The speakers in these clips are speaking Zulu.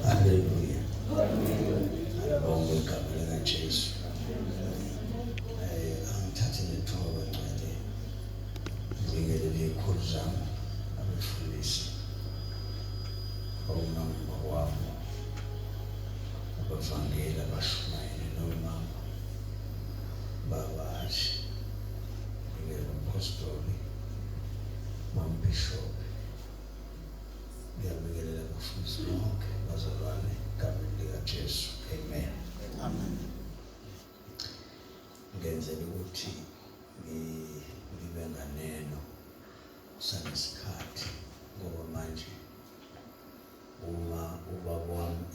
Haleluya. Alibongwe igama likaJesu. Angithathe lethuba bangcwele ngibingelele izikhulu zami abefundisi omama wabo abavangeli abashumayeli nomama babashi ngibingelele umpostoli mambishop ngiyabingelela abafundisi bonke bazalwane egameni likaJesu. Amen. Amen. Ngenzela ukuthi ngibe nganeno kusanesikhathi ngoba manje uma ubaba wami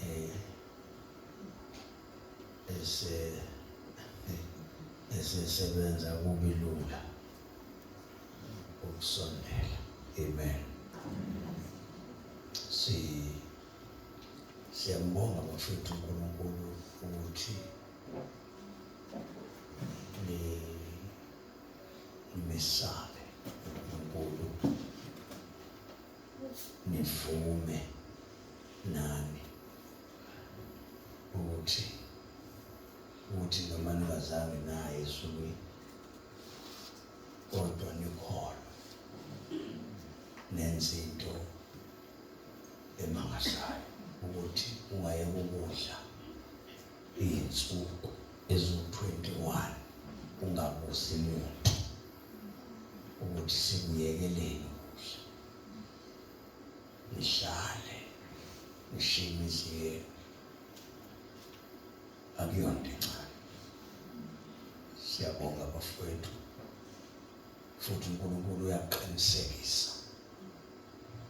esesebenza kubi lula ukusondela. Amen. Siyambonga bafethu uNkulunkulu ukuthi nimesabe uNkulunkulu, nivume nani ukuthi noma ningazange naye ezulwini kodwa nikholwe nenze into emangazayo ukuthi ungayeka ukudla iy'nsuku eziwu-21 ungabuzi muntu ukuthi sikuyekeleni ukudla, nihlale nishiye imizi yenu. Akuyonto encane. Siyabonga bafowethu, futhi uNkulunkulu uyaqinisekisa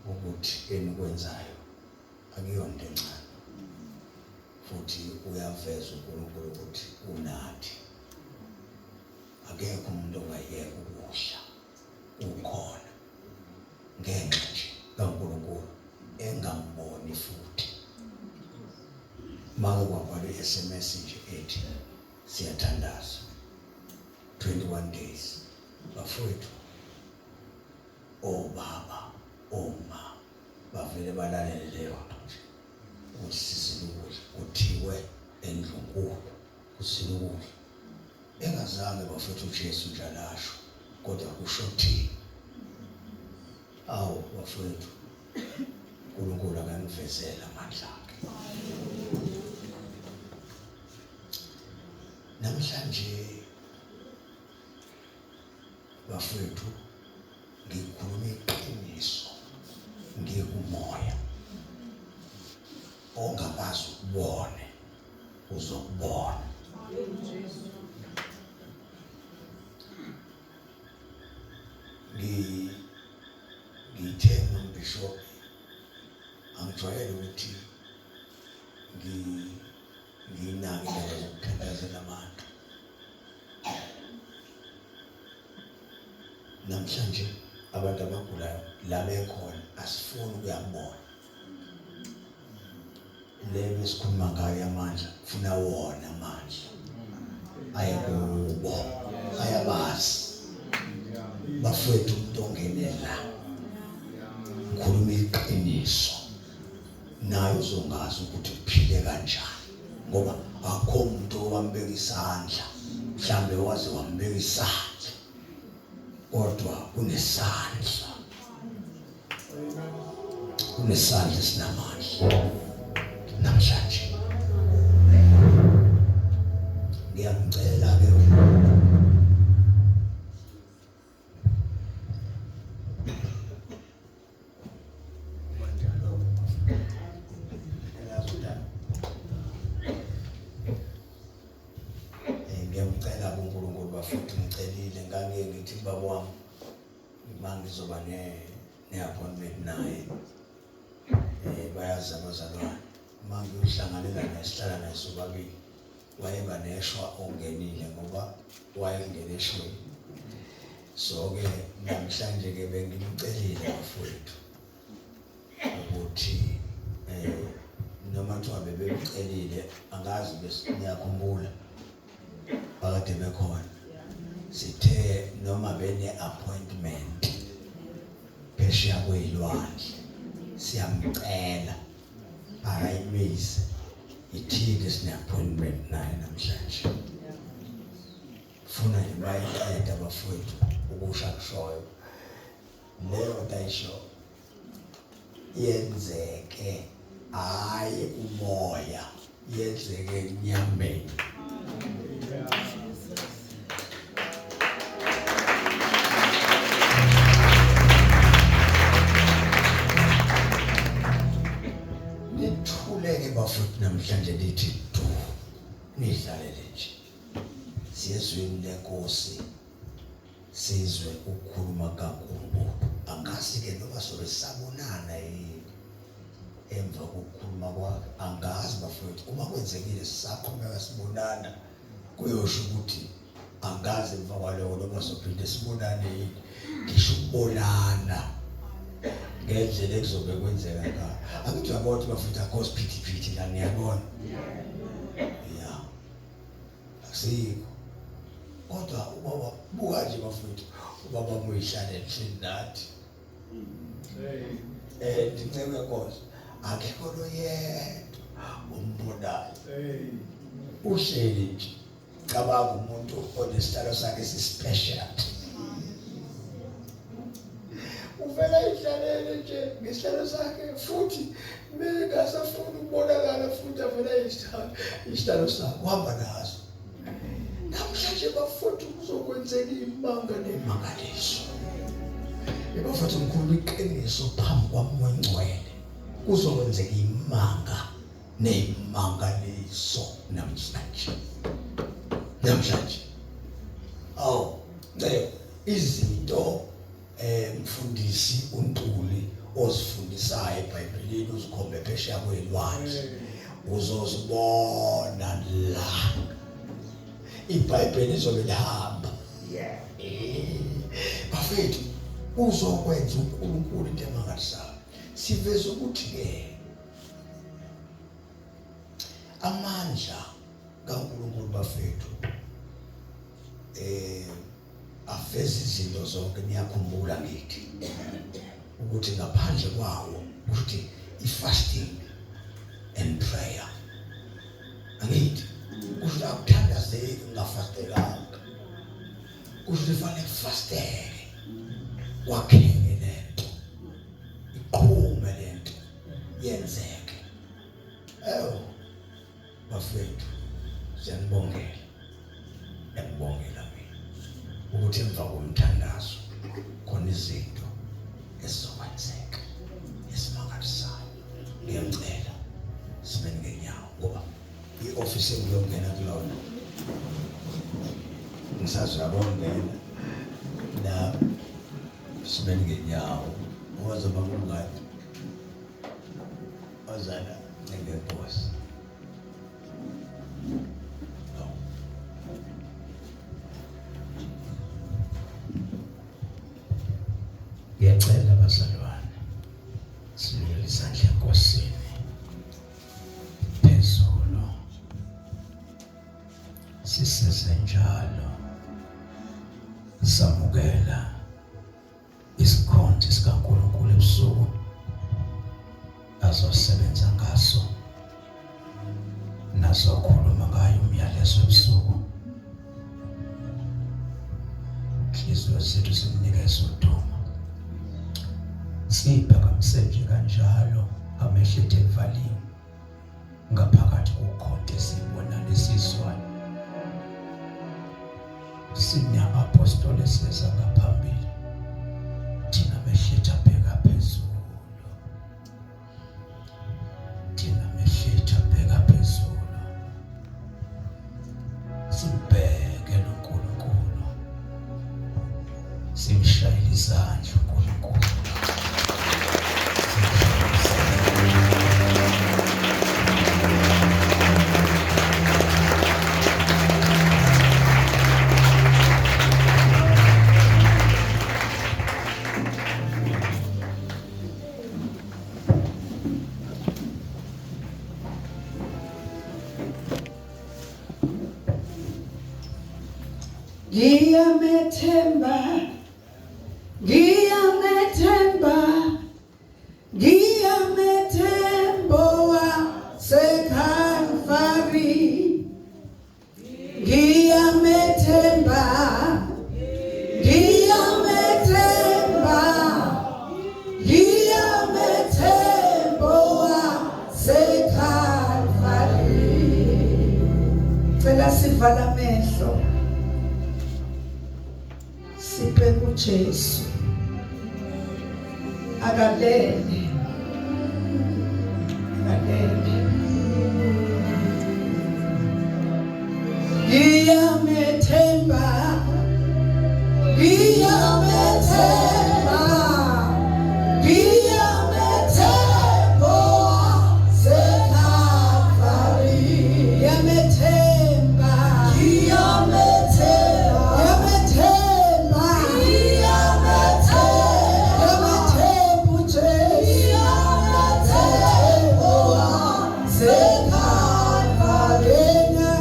ukuthi enikwenzayo akuyonto encane, futhi uyaveza uNkulunkulu ukuthi unathi. Akekho umuntu ongayeka ukudla ukhona ngenxa nje kaNkulunkulu engamboni futhi. Make kwabhalwa i-SMS nje ethi siyathandaza 21 days bafowethu, obaba oma bavele balalele leyo nto nje ukuthi sizile ukudla, kuthiwe endlunkulu kuzile ukudla. Engazange bafethu uJesu njalo asho, kodwa kusho thina. Awu bafethu, uNkulunkulu akanivezele amandla akhe. Namhlanje bafethu ngikhuluma iqiniso ngikumoya ongakazi ukubone uzokubona. Ngithe umbhishobhi angijwayele ukuthi ngiyinake indaba zokuthandazela abantu. Namhlanje abantu abagulayo la bekhona asifuni ukuyabona. Le besikhuluma ngayo amandla, funa wona amandla aye kubo, ayabazi bafowethu. Umuntu ongene la ngikhuluma iqiniso naye uzongazi ukuthi uphile kanjani, ngoba akho umuntu owambeka isandla, mhlambe waze wambeka isandla, kodwa kunesandla, kunesandla esinamandla namhlanje. Ngiyamcela ke ngiyamcela kuNkulunkulu bafethu, ngicelile ngangiye ngithi baba wami uma ngizoba ne-appointment naye, bayazi abazalwane, uma ngiyohlanganela naye sihlala naye sobabili, wayeba neshwa ongenile ngoba wayengene eshweni. So-ke namhlanje-ke bengimcelile bafowethu ukuthi noma kuthiwa bebemcelile, angazi niyakhumbula bakade bekhona, sithe noma bene-appointment phesheya kwey'lwandle Siyamcela akayimise ithini, sine-appointment naye namhlanje. Funa nje bayiqeda bafowethu ukusho akushoyo, leyo nto ayisho yenzeke, hhayi umoya, yenzeke enyameni. Nithuleke bafowethu namhlanje, nithi du, nidlalele nje. Siyezwini lenkosi, sizwe ukukhuluma kaNkulunkulu. Angazi-ke noma sobe sabonana yini emva kokukhuluma kwakhe, angazi bafowethu. Uma kwenzekile sisaqhubeka sibonana, kuyosho ukuthi angazi emva kwaloko noma sophinde sibonane yini, ngisho ukubonana ngendlela ekuzobe kwenzeka ngayo. Angithi uyabona ukuthi bafowethu akho siphithiphithi la, niyabona ya, akusikho. Kodwa ubaba, buka nje bafowethu, ubaba muyihlalele hleli nathi. Ndinceku yenkosi, akekho loyedwa ombonayo, uhleli nje. Cabanga umuntu onesihlalo sakhe si-special, uvela idlalele nje ngesihlalo sakhe, futhi bengasafuni ukubonakala, futhi avela isihlalo sakhe uhamba naso. Namhlanje bafowethu kuzokwenzeka imanga nemangaliso. Bafowethu, ngikhuluma iqiniso phambi kwami wengcwele, kuzokwenzeka imanga nemangaliso namhlanje, namhlanje. Awu ncebo, izinto mfundisi uNtuli ozifundisayo eBhayibhelini uzikhombe phesheya kwelwandle, uzozibona la. IBhayibheli izobe lihamba. Bafethu, uzokwenza uNkulunkulu into emangalisayo. Siveza ukuthi ke amandla kaNkulunkulu bafethu aveza izinto zonke. Niyakhumbula ngithi ukuthi ngaphandle kwawo, ukuthi i-fasting and prayer, angithi kusho akuthandazeki kungafastekanga, kusho ukuthi fanele kufasteke, kwakheke lento, iqhume lento, yenzeke. Ewu bafethu, siyanibongela, ngiyakubongela mina ukuthi emva komthandazo khona izinto ezizokwenzeka esimangalisayo. Ngiyacela sibe ngenyawo, ngoba i-ofisi engiyongena kulona ngisazuyabongena la. Sibe ngenyawo, ozoba kumngani ozana ngenkosi. Ngiyacela bazalwane, silule isandla enkosini phezulu, sisesenjalo samukela isikhonzi sikaNkulunkulu ebusuku azosebenza ngaso nazokhuluma ngayo umyalezo ebusuku. Inhliziyo zethu simnikeze udumo, siyiphakamise nje kanjalo, amehlo ethu evaliwe, ngaphakathi kukhonto esiyibona nesizwayo. Sine-apostoli eseza ngaphambili, thina mehletha bheka phezulu, thina mehletha bheka phezulu, simbheke noNkulunkulu, simshayele izandla uNkulunkulu. Ngiyamethemba, ngiyamethemba, ngiyamethemba. Cela sivala amehlo. Sibheke uJesu. Akalele. Akalele. Ngiyamethemba. Ngiyamethemba. Ngiyamethemba seKalvari. Ngiyamethemba. Ngiyamethemba. Ngiyamethemba. Ngiyamethemba. Ngiyamethemba uJesu. Ngiyamethemba seKalvari.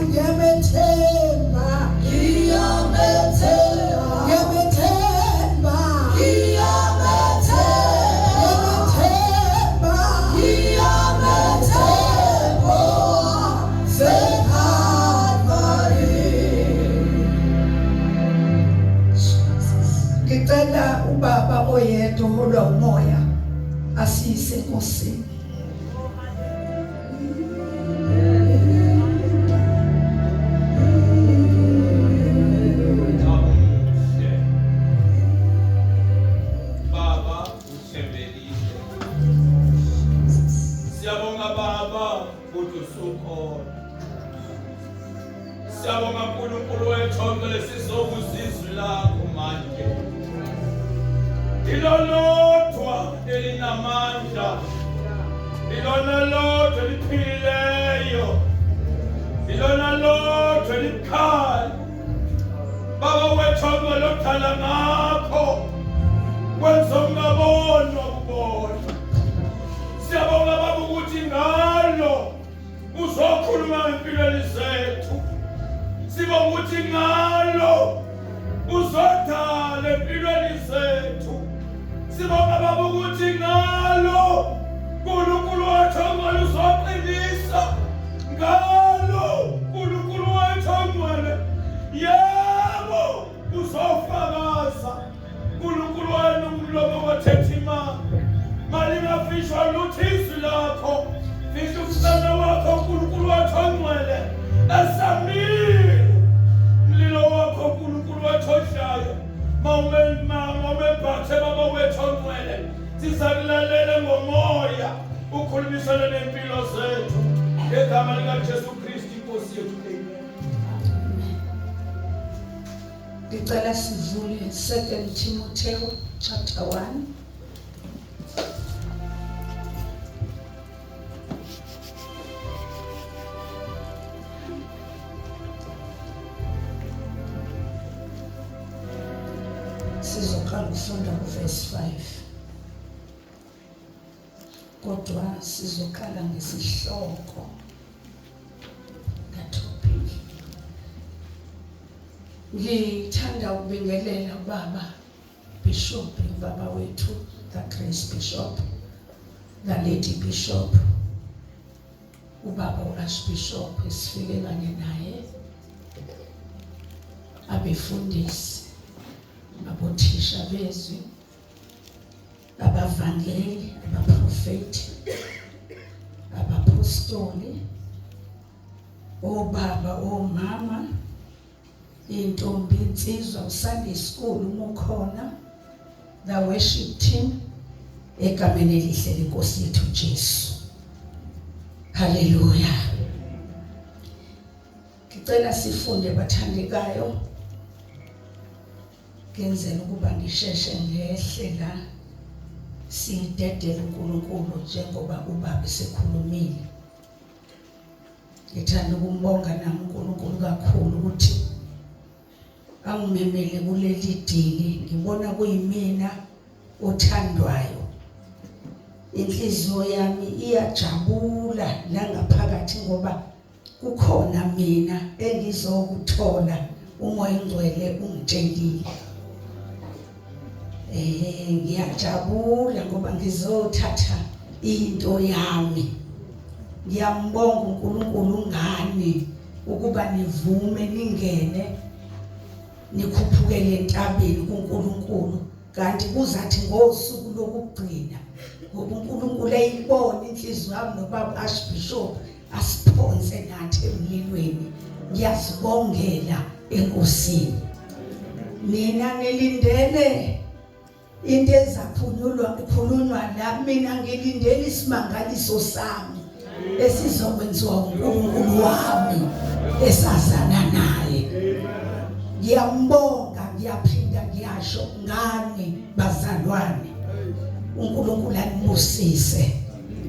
Ngiyamethemba. Ngiyamethemba. Ngiyamethemba. Ngiyamethemba. Ngiyamethemba. SeKalvari. Ngicela ubaba oyedwa oholwa umoya asiyise enkosini. Amuhle. Baba uthembekile. Siyabonga Baba ukuthi usukhona. Siyabonga uNkulunkulu wethu ongcwele sizokuzwa izwi lakho manje. Ilolodwa elinamandla. Ilona lodwa eliphilileyo. Ilona lodwa elibukhali. Baba wethu ongcwele odala ngakho. Kwenza okungabonwa kubona. Siyabonga Baba ukuthi ngalo uzokhuluma empilweni zethu. Sibonga ukuthi ngalo uzodala empilweni zethu. Sibonga Baba ukuthi ngalo uNkulunkulu wethu ongcwele uzoqinisa. Ngalo uNkulunkulu wethu ongcwele yebo uzofakaza. uNkulunkulu wenu umlomo wathetha imali. Malingafishwa lutho izwi lakho. Fisha umsana wakho uNkulunkulu wethu ongcwele esamile. Mlilo wakho uNkulunkulu wethu odlayo. Mawumembathe Baba wethu ongcwele. Sizakulalela ngomoya ukhulumisane nempilo zethu. Ngegama likaJesu Kristu inkosi yethu. Amen. Ngicela sivule 2 Timothy chapter 1. Sizoqala ukufunda kuverse 5. Kodwa sizoqala ngesihloko ngatopic. Ngithanda ukubingelela ubaba Bishop, ubaba wethu, the Grace Bishop, the Lady Bishop, ubaba uArchbishop esifike kanye naye, abefundisi, abothisha bezwi, abavangeli, abaprofeti, abapostoli, obaba, omama, intombi, insizwa, uSunday school uma ukhona, the worship team, egameni elihle lenkosi yethu Jesu. Haleluya. Ngicela sifunde bathandekayo, ngenzela ukuba ngisheshe ngehle la sidedele uNkulunkulu njengoba ubaba esekhulumile. Ngithanda ukumbonga nami uNkulunkulu kakhulu ukuthi angimemele kuleli dili, ngibona kuyimina othandwayo. Inhliziyo yami iyajabula la ngaphakathi ngoba kukhona mina engizokuthola uMoya oNgcwele ungitshelile. Ngiyajabula ngoba ngizothatha into yami. Ngiyambonga uNkulunkulu ngani ukuba nivume ningene nikhuphukele entabeni kuNkulunkulu, kanti kuzathi ngosuku lokugcina ngoba uNkulunkulu eyibona inhliziyo yami nobaba Archbishop asiphonse nathi emlilweni. Ngiyazibongela enkosini. Nina nilindele into ezaphunyulwa ikhulunywa la, mina ngilindele isimangaliso sami esizokwenziwa uNkulunkulu wami esazana naye. Ngiyambonga, ngiyaphinda ngiyasho ngani bazalwane, uNkulunkulu anibusise,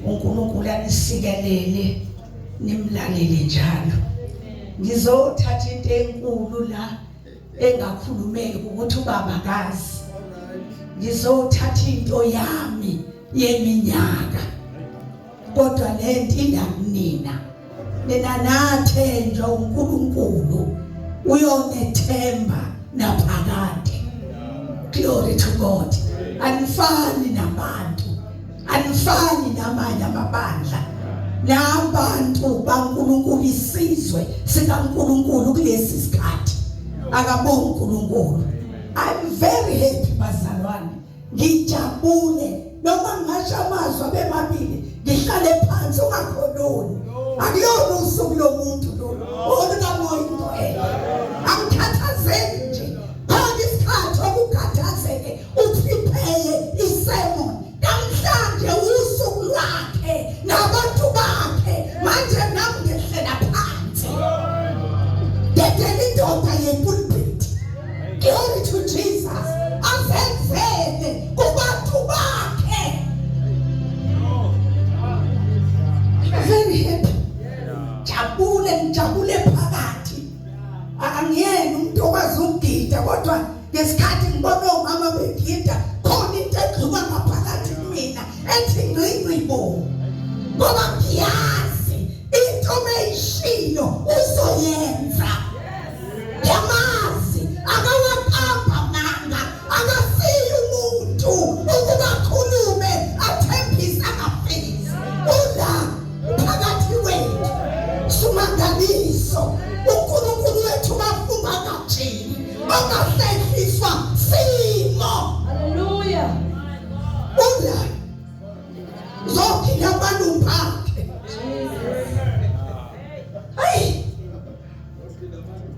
uNkulunkulu anisikelele, nimlalele njalo. Ngizothatha into enkulu la engakhulumeki ukuthi ubaba kazi, ngizothatha into yami yeminyaka, kodwa lento indakunina nina nathenjwa uNkulunkulu uyonethemba naphakade. Glory to God. Anifani nabantu, anifani namanye amabandla, nabantu baNkulunkulu, isizwe sikaNkulunkulu kulesi sikhathi. Akabonge uNkulunkulu. I'm very happy bazalwane, ngijabule noma ngingasho amazwi abemabili, ngihlale phansi ungakhononi. Akuyona usuku lomuntu lolu olukamoya ingcwele. Angikhathazeki nje, khona isikhathi okukhathazeke uprepare isermon. Namhlanje usuku lwakhe nabantu bakhe. Manje nami ngehlela phansi, dedela indoda yepulpit. Glory to Jesus. Azenzele kubantu bakhe. Very happy, jabule, ngijabule phakathi. Angiyena umuntu okwazi ukugida, kodwa ngesikhathi ngibona omama begida, khona into egxuma ngaphakathi kumina ethi ngcingci bo, ngoba ngiyazi into meyishilo uzoyenza. Ngiyamazi, akawaqamba manga, akasiyi umuntu ukuba akhulume athembise angafezi. Ula phakathi kwethu sumangaliso, uNkulunkulu wethu bafunga kajini ongahlehliswa simo. Hallelujah. Ula zophila abantu bakhe. Hayi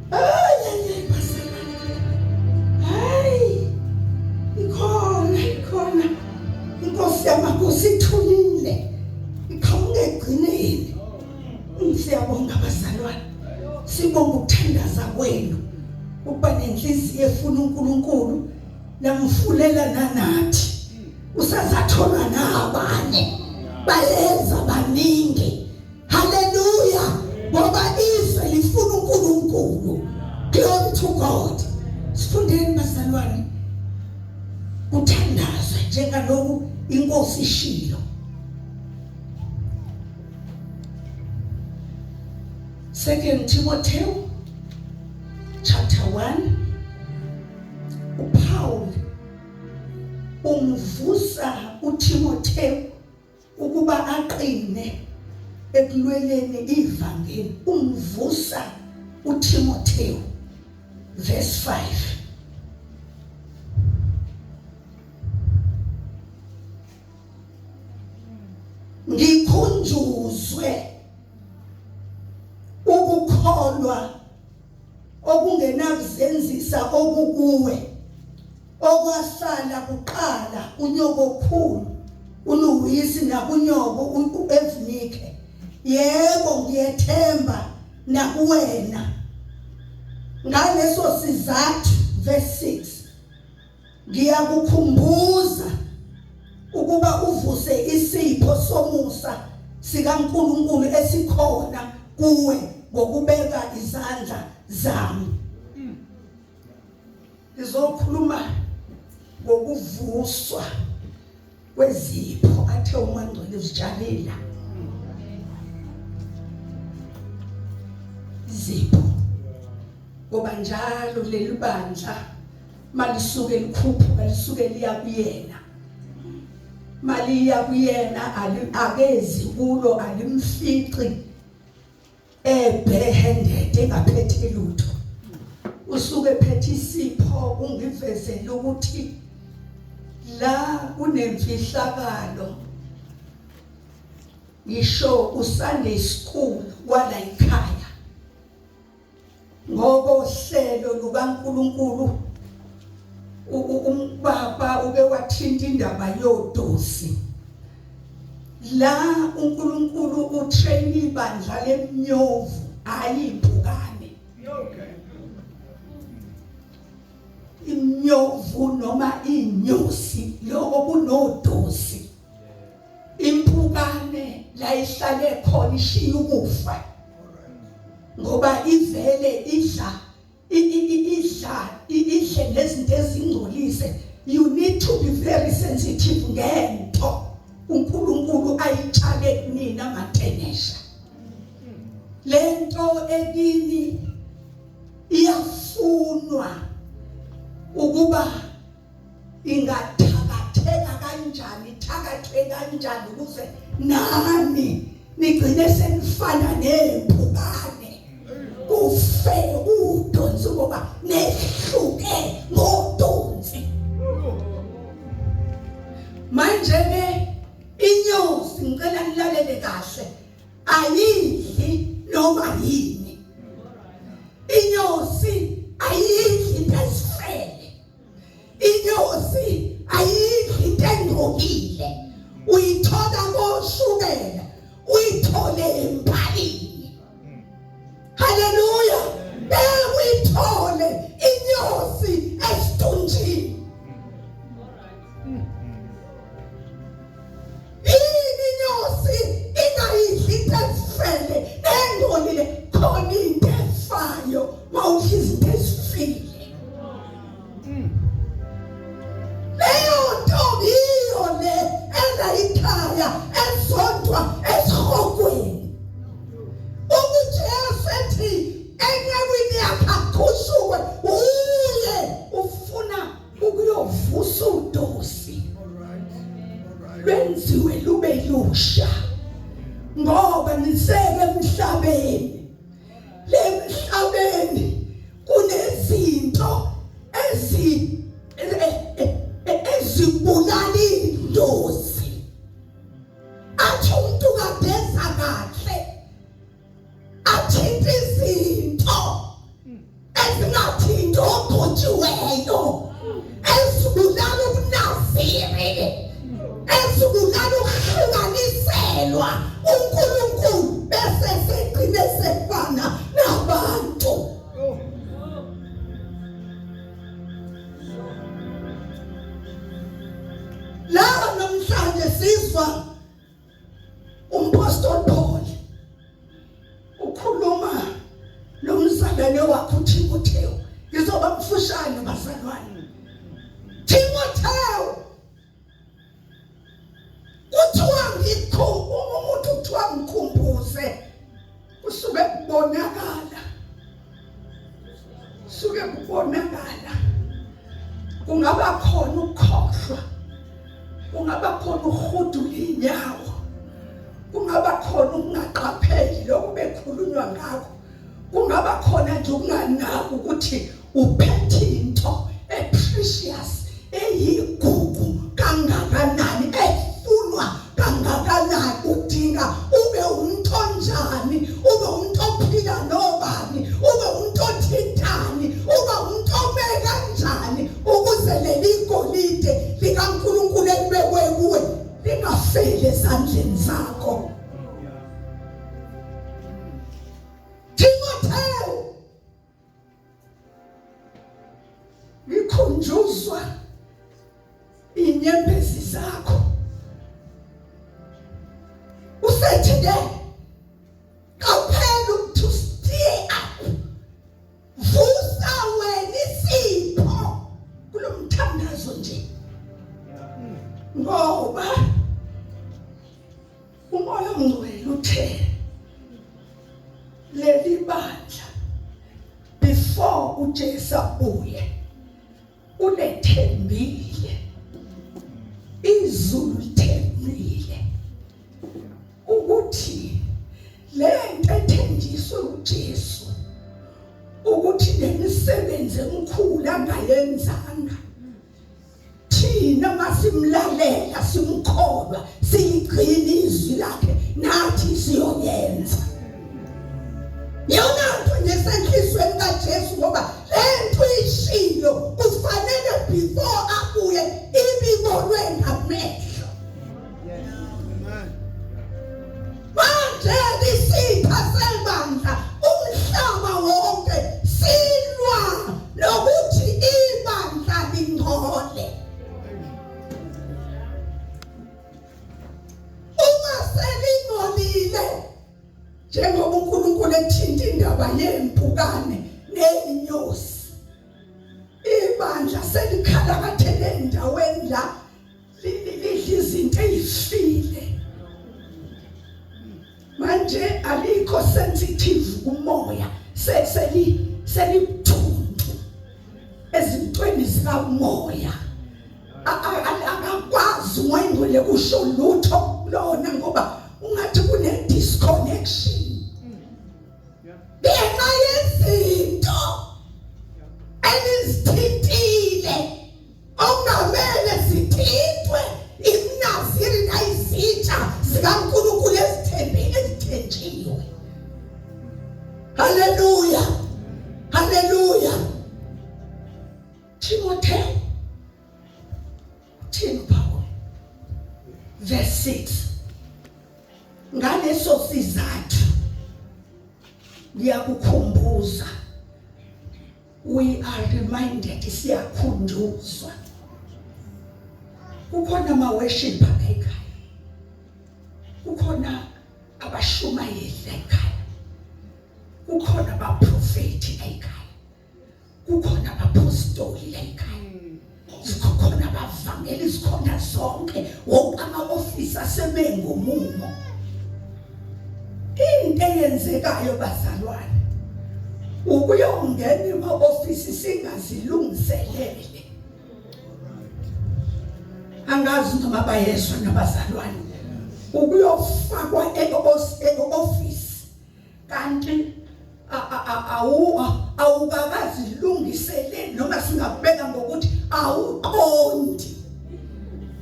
hayi bazalwane, hayi, ikhona, ikhona inkosi yamakhosi, ithulile, iqhamuka egcineni. Siyabonga bazalwane, sibonga ukuthandaza kwenu, ukuba nenhliziyo efuna uNkulunkulu, namfulela nanathi usazatholwa nabanye bayenza baningi. Haleluya, ngoba izwe lifuna uNkulunkulu. Glory to God. Sifundeni bazalwane, kuthandazwe njengaloku inkosi ishilo. Second Timothy chapter 1, uPaul umvusa uTimotheo ukuba aqine ekulweleni ivangeli. Umvusa uTimotheo, verse 5. Ngikhunjuzwe ukukholwa okungenakuzenzisa okukuwe, okwasala kuqala kunyokokhulu uLuwisi nakunyoko uEvnike, yebo ngiyethemba nakuwena. Ngaleso sizathu, verse 6, ngiyakukhumbuza ukuba uvuse isipho somusa sikaNkulunkulu esikhona kuwe ngokubeka izandla zami. Ngizokhuluma ngokuvuswa kwezipho athe uMangcwele uzitshalile izipho, ngoba njalo leli bandla malisuke likhuphuka lisuke liya kuyena, maliya kuyena akezi kulo, alimfici ebehanded engaphethe lutho, usuke ephethe isipho. Ungivezele ukuthi la kunemfihlakalo, ngisho uSunday school wala ekhaya. Ngokohlelo lukaNkulunkulu umbaba uke wathinta indaba yodosi. La uNkulunkulu utrain ibandla lemnyovu hayi impukane. Okay. Imnyovu noma inyosi lokho kunodosi. Impukane la ihlale khona ishiya ukufa. Ngoba ivele idla idla idle nezinto ezingcolise. You need to be very sensitive ngento uNkulunkulu ayitshale kunina matenesha. Lento ekini iyafunwa ukuba ingathakatheka kanjani ithakathwe kanjani ukuze nani nigcine senifana nempukane kufe udonsi ngoba nehluke ngodonsi manje ke inyosi ngicela nilalele kahle ayidli noma yini inyosi ayidli into ezifele inyosi ayidli into engcolile uyithola koshukela uyithole empalini haleluya bekuyithole inyosi esitunjini yini inyosi ingayidli into ezifele nengcolile khona into efayo mawudla izinto ezifile leyo nto yiyo le engayikhaya ezodwa esihogweni uJesu ethi encekwini yakhe akhushukwe uye ufuna ukuyovusa udosi lwenziwe lube lusha ngoba niseke emhlabeni lemhlabeni kunezinto ezi ezibulala indozi athi umuntu kageza kahle athinta izinto ezingathinti ogcotshiweyo ezibulala ubunaziri ezibulala ukuhlukaniselwa uNkulunkulu bese segcine sefana nabantu. La namhlanje sizwa Umpostoli Paul ukhuluma nomzalwane wakhe uThimotheo. Ngizoba mfushane bazalwane. Timotheo kuthiwa ngikho umuntu kuthiwa ngikhumbuze kusuke kubonakala suke kubonakala kungaba khona ukukhohlwa kungaba khona ukuhudula inyawo kungaba khona ukungaqapheli lokhu bekhulunywa ngakho kungaba khona nje ukunganaki ukuthi uphethe into eprecious eyigugu kangakanani efunwa kangakanani udinga ube umuntu onjani ube umuntu ophila nobani ube umuntu othintani ube umuntu ome kanjani ukuze leli golide likaNkulunkulu elibekwe kuwe lingafeli ezandleni zakho. Timotheo ngikhunjuzwa inyembezi zakho usethi ke qaphela to steer up vusa wena isipho kulomthandazo nje ngoba umoya ongcwele uthe leli bandla before uJesu abuye ulethembile izulu lithembile ukuthi lento ethenjiswe uJesu ukuthi nemisebenzi emikhulu angayenzanga thina masimlalela simkholwa siyigcina izwi lakhe nathi siyoyenza yona nto nje senhlizweni kaJesu. kaJesu ngoba lento ishilo kufanele before abuye ibibonwe ngamehlo. Manje isitha sebandla umhlaba wonke silwa nokuthi ibandla lingcole. Uma selingcolile njengoba uNkulunkulu ethinta indaba yempukane neyinyosi ibandla selikhalakathele endaweni la lidla izinto ezifile manje alikho sensitive kumoya seseli selibuthuntu ezintweni zikamoya akakwazi umoya kusho lutho kulona ngoba ungathi kune disconnection ngenxa yezinto enizithintile okungamele zithintwe imnaziri nayizitsha zikaNkulunkulu ezithembile ezithenjiwe. Haleluya, haleluya. Timotheo uthini uPawulu verse 6 ngaleso sizathu ngiyakukhumbuza we are reminded siyakhunjuzwa kukhona ama worship ekhaya kukhona abashumayeli ekhaya kukhona abaprofeti ekhaya kukhona abapostoli ekhaya zikhona abavangeli zikhona zonke wonke ama-ofisi aseme ngomumo into eyenzekayo bazalwane ukuyongena ema-ofisi singazilungiselele angazi noma bayezwa nabazalwane ukuyofakwa e-ofisi kanti awu awukakazilungiseleli noma singakubeka ngokuthi awuqondi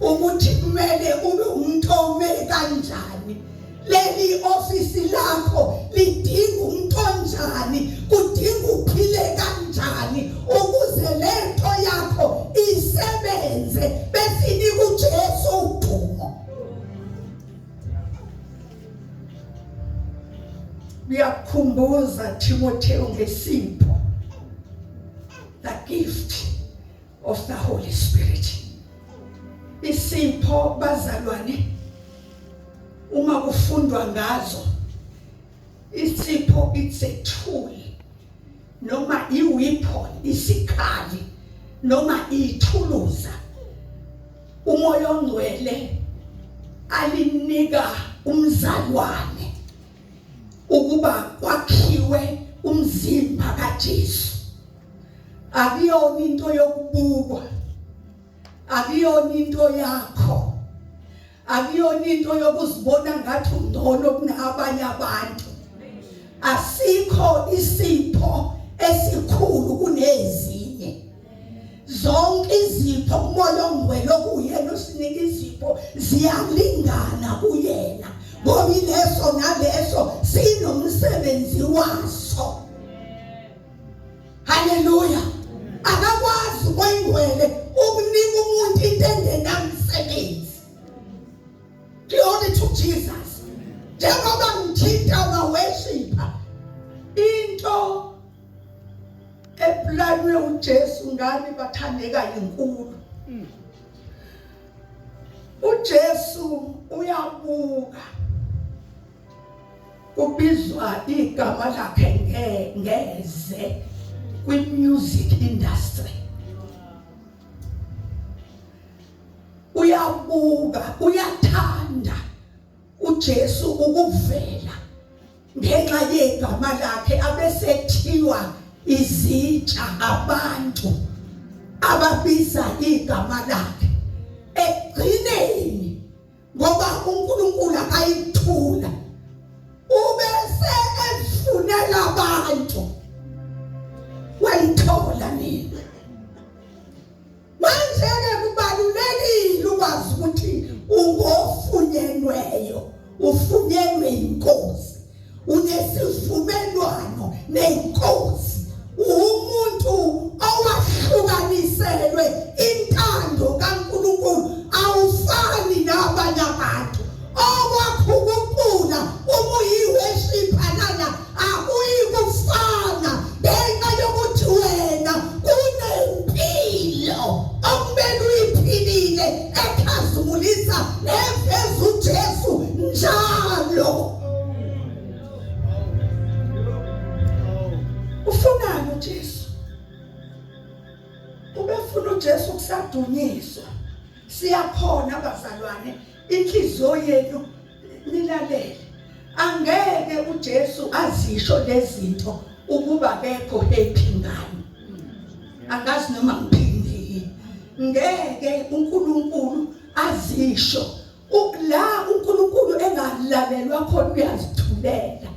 ukuthi kumele ube umuntu ome kanjani leli ofisi lakho lidinga umuntu onjani kudinga uphile kanjani ukuze lento yakho isebenze bese inika uJesu udumo Uyakukhumbuza Timotheo ngesipho the gift of the Holy Spirit. Isipho bazalwane uma kufundwa ngazo isipho it's a tool noma i-weapon isikhali noma ithuluza umoya ongcwele alinika umzalwane ukuba kwakhiwe umzimba kaJesu akuyona into yokubukwa akuyona into yakho akuyona into yokuzibona ngathi ungcono kunabanye abantu asikho isipho esikhulu kunezinye zonke izipho kumoya ongcwele okuyena osinika izipho ziyalingana kuyena ngoba ileso naleso sinomsebenzi waso haleluya akakwazi oyingcwele ukunika umuntu into engenamsebenzi glory to Jesus njengoba ngithinta ma-worshipper into eplanwe uJesu ngani bathandeka inkulu uJesu uyabuka kubizwa igama lakhe ngeze kwi-music industry uyabuka uyathanda uJesu ukuvela ngenxa yegama lakhe abesethiwa izitsha abantu ababiza igama lakhe ekugcineni ngoba uNkulunkulu akayikuthula ubese efunela abantu wayithola nina manje-ke kubalulekile ukwazi ukuthi ungofunyenweyo ufunyenwe inkosi unesivumelwano nenkosi. lokho. Ufunani uJesu? Ubefuna uJesu kusadunyiswa. Siyakhona bazalwane, inhliziyo yenu nilalele. Angeke uJesu azisho lezinto ukuba bekho happy ngani. Angazi noma ngiphinde yini. Ngeke uNkulunkulu azisho la uNkulunkulu engalalelwa khona uyazithulela.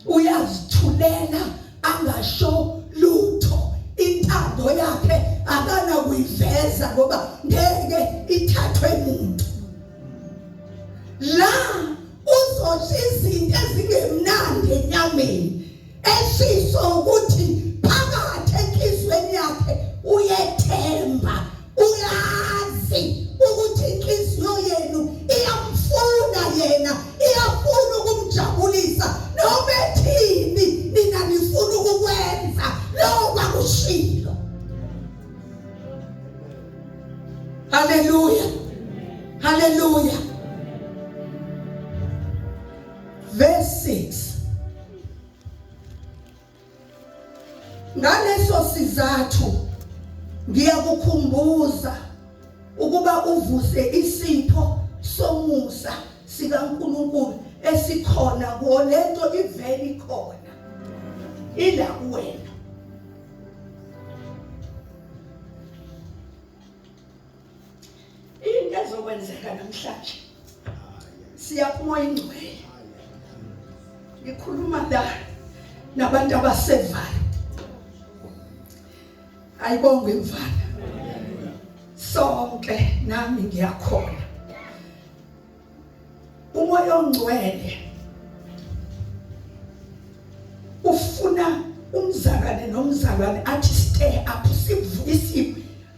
Uyazithulela angasho lutho intando yakhe akanakuyiveza ngoba ngeke ithathwe muntu la uzosho izinto ezingemnandi enyameni eshiso ukuthi phakathi enhlizweni yakhe uyethemba uyazi ukuthi inhliziyo yenu iyamfuna yena iyafuna ukumjabulisa noma ethini nina nifuna ukukwenza lokho akushilo. Haleluya, haleluya. Verse 6. Ngaleso sizathu ngiyakukhumbuza ukuba uvuse isipho somusa sikaNkulunkulu esikhona kuwo. Lento ivele ikhona, ila kuwena. Into ezokwenzeka namhlanje, siya kuMoya Ingcwele. Ngikhuluma la nabantu abasevayo. Ayibongwe imvana. Sonke nami ngiyakhona. UMoya oNgcwele ufuna umzalwane nomzalwane athi stay up, sivukisiwe.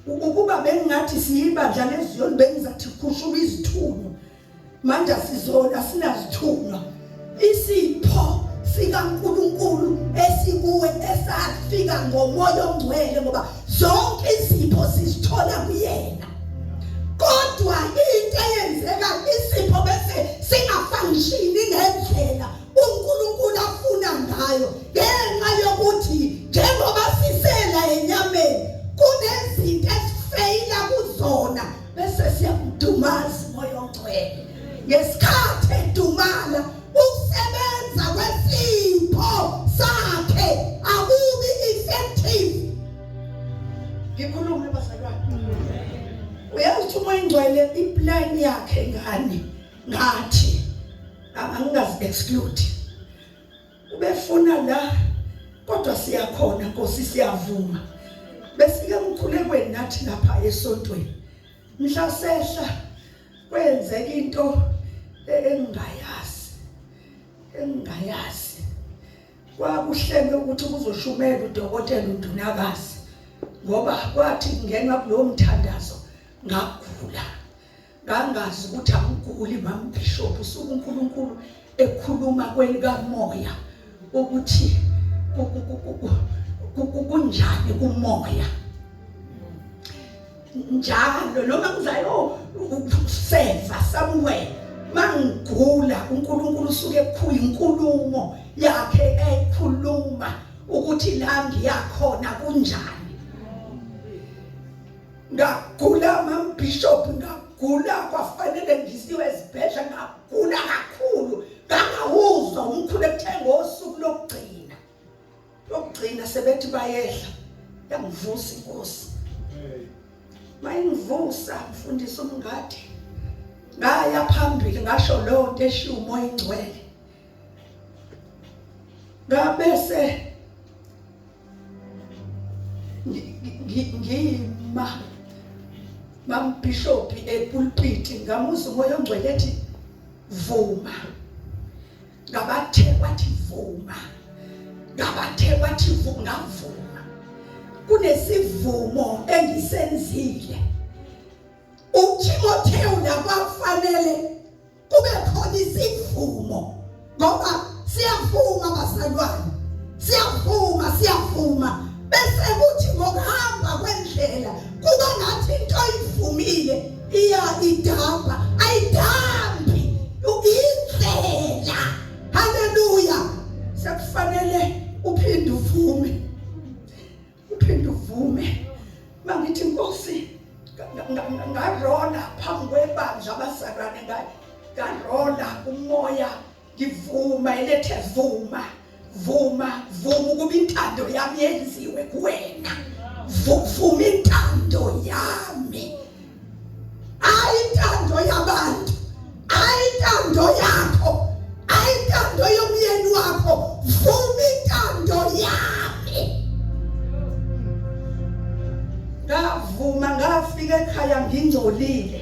Ukuba bengingathi siyibandla leziyoni bengizathi khushulwa izithunywa. Manje asizona, asinazithunywa. Isipho sikaNkuluNkulu esikuwe esafika ngoMoya oNgcwele, ngoba zonke izipho sizithola kuyena. Kodwa into eyenzeka, isipho bese singafunctioni ngendlela uNkulunkulu afuna ngayo, ngenxa yokuthi njengoba sisela enyameni kunezinto esifeyila kuzona, bese siyamdumaza uMoya oNgcwele. Ngesikhathi edumala, ukusebenza kwesipho sakhe akubi effective. Ngikhulume bazalwane, uyazi ukuthi uMoya Ingcwele iplan yakhe ngani ngathi angingazi exclude, ubefuna la, kodwa siyakhona Nkosi, siyavuma. Besike emkhulekweni nathi lapha esontweni, mhla sehla kwenzeka into engingayazi. Kwakuhlelwe ukuthi kuzoshumela udokotela uNdunakazi, ngoba kwathi kungenwa kulowo mthandazo ngagula, ngangazi ukuthi angiguli. Mama Bishop, usuku uNkulunkulu ekhuluma kwelikamoya ukuthi kunjani kumoya njalo noma ngizayo seva somewhere, mangigula uNkulunkulu usuke ekhuya inkulumo yakhe, ekhuluma ukuthi la ngiyakhona kunjani. Ngagula mam bishop, ngagula kwafanele ngisiwe esibhedlela, ngagula kakhulu ngangawuzwa umkhulu ekuthenga osuku lokugcina sebethi bayehla, yangivusa inkosi. Mayingivusa mfundisi umngadi, ngaya phambili ngasho leyo nto eshiwo uMoya Ingcwele, ngabese ngima mambishop epulpit, ngamuzwa uMoya oNgcwele ethi vuma. Ngabathe wathi vuma, ngabathe wathi ngavuma. Kunesivumo engisenzile uTimotheo nakwafanele kube khona isivumo, ngoba siyavuma bazalwane, siyavuma, siyavuma, bese kuthi ngokuhamba kwendlela kuba ngathi into oyivumile iya idamba, ayidambi, indlela. Ngivuma elethe vuma vuma vuma ukuba intando yami yenziwe kuwena. Vuma intando yami. Hayi intando yabantu. Hayi intando yakho. Hayi intando yomyeni wakho. Vuma intando yami. Ngavuma ngafika ekhaya ngingcolile.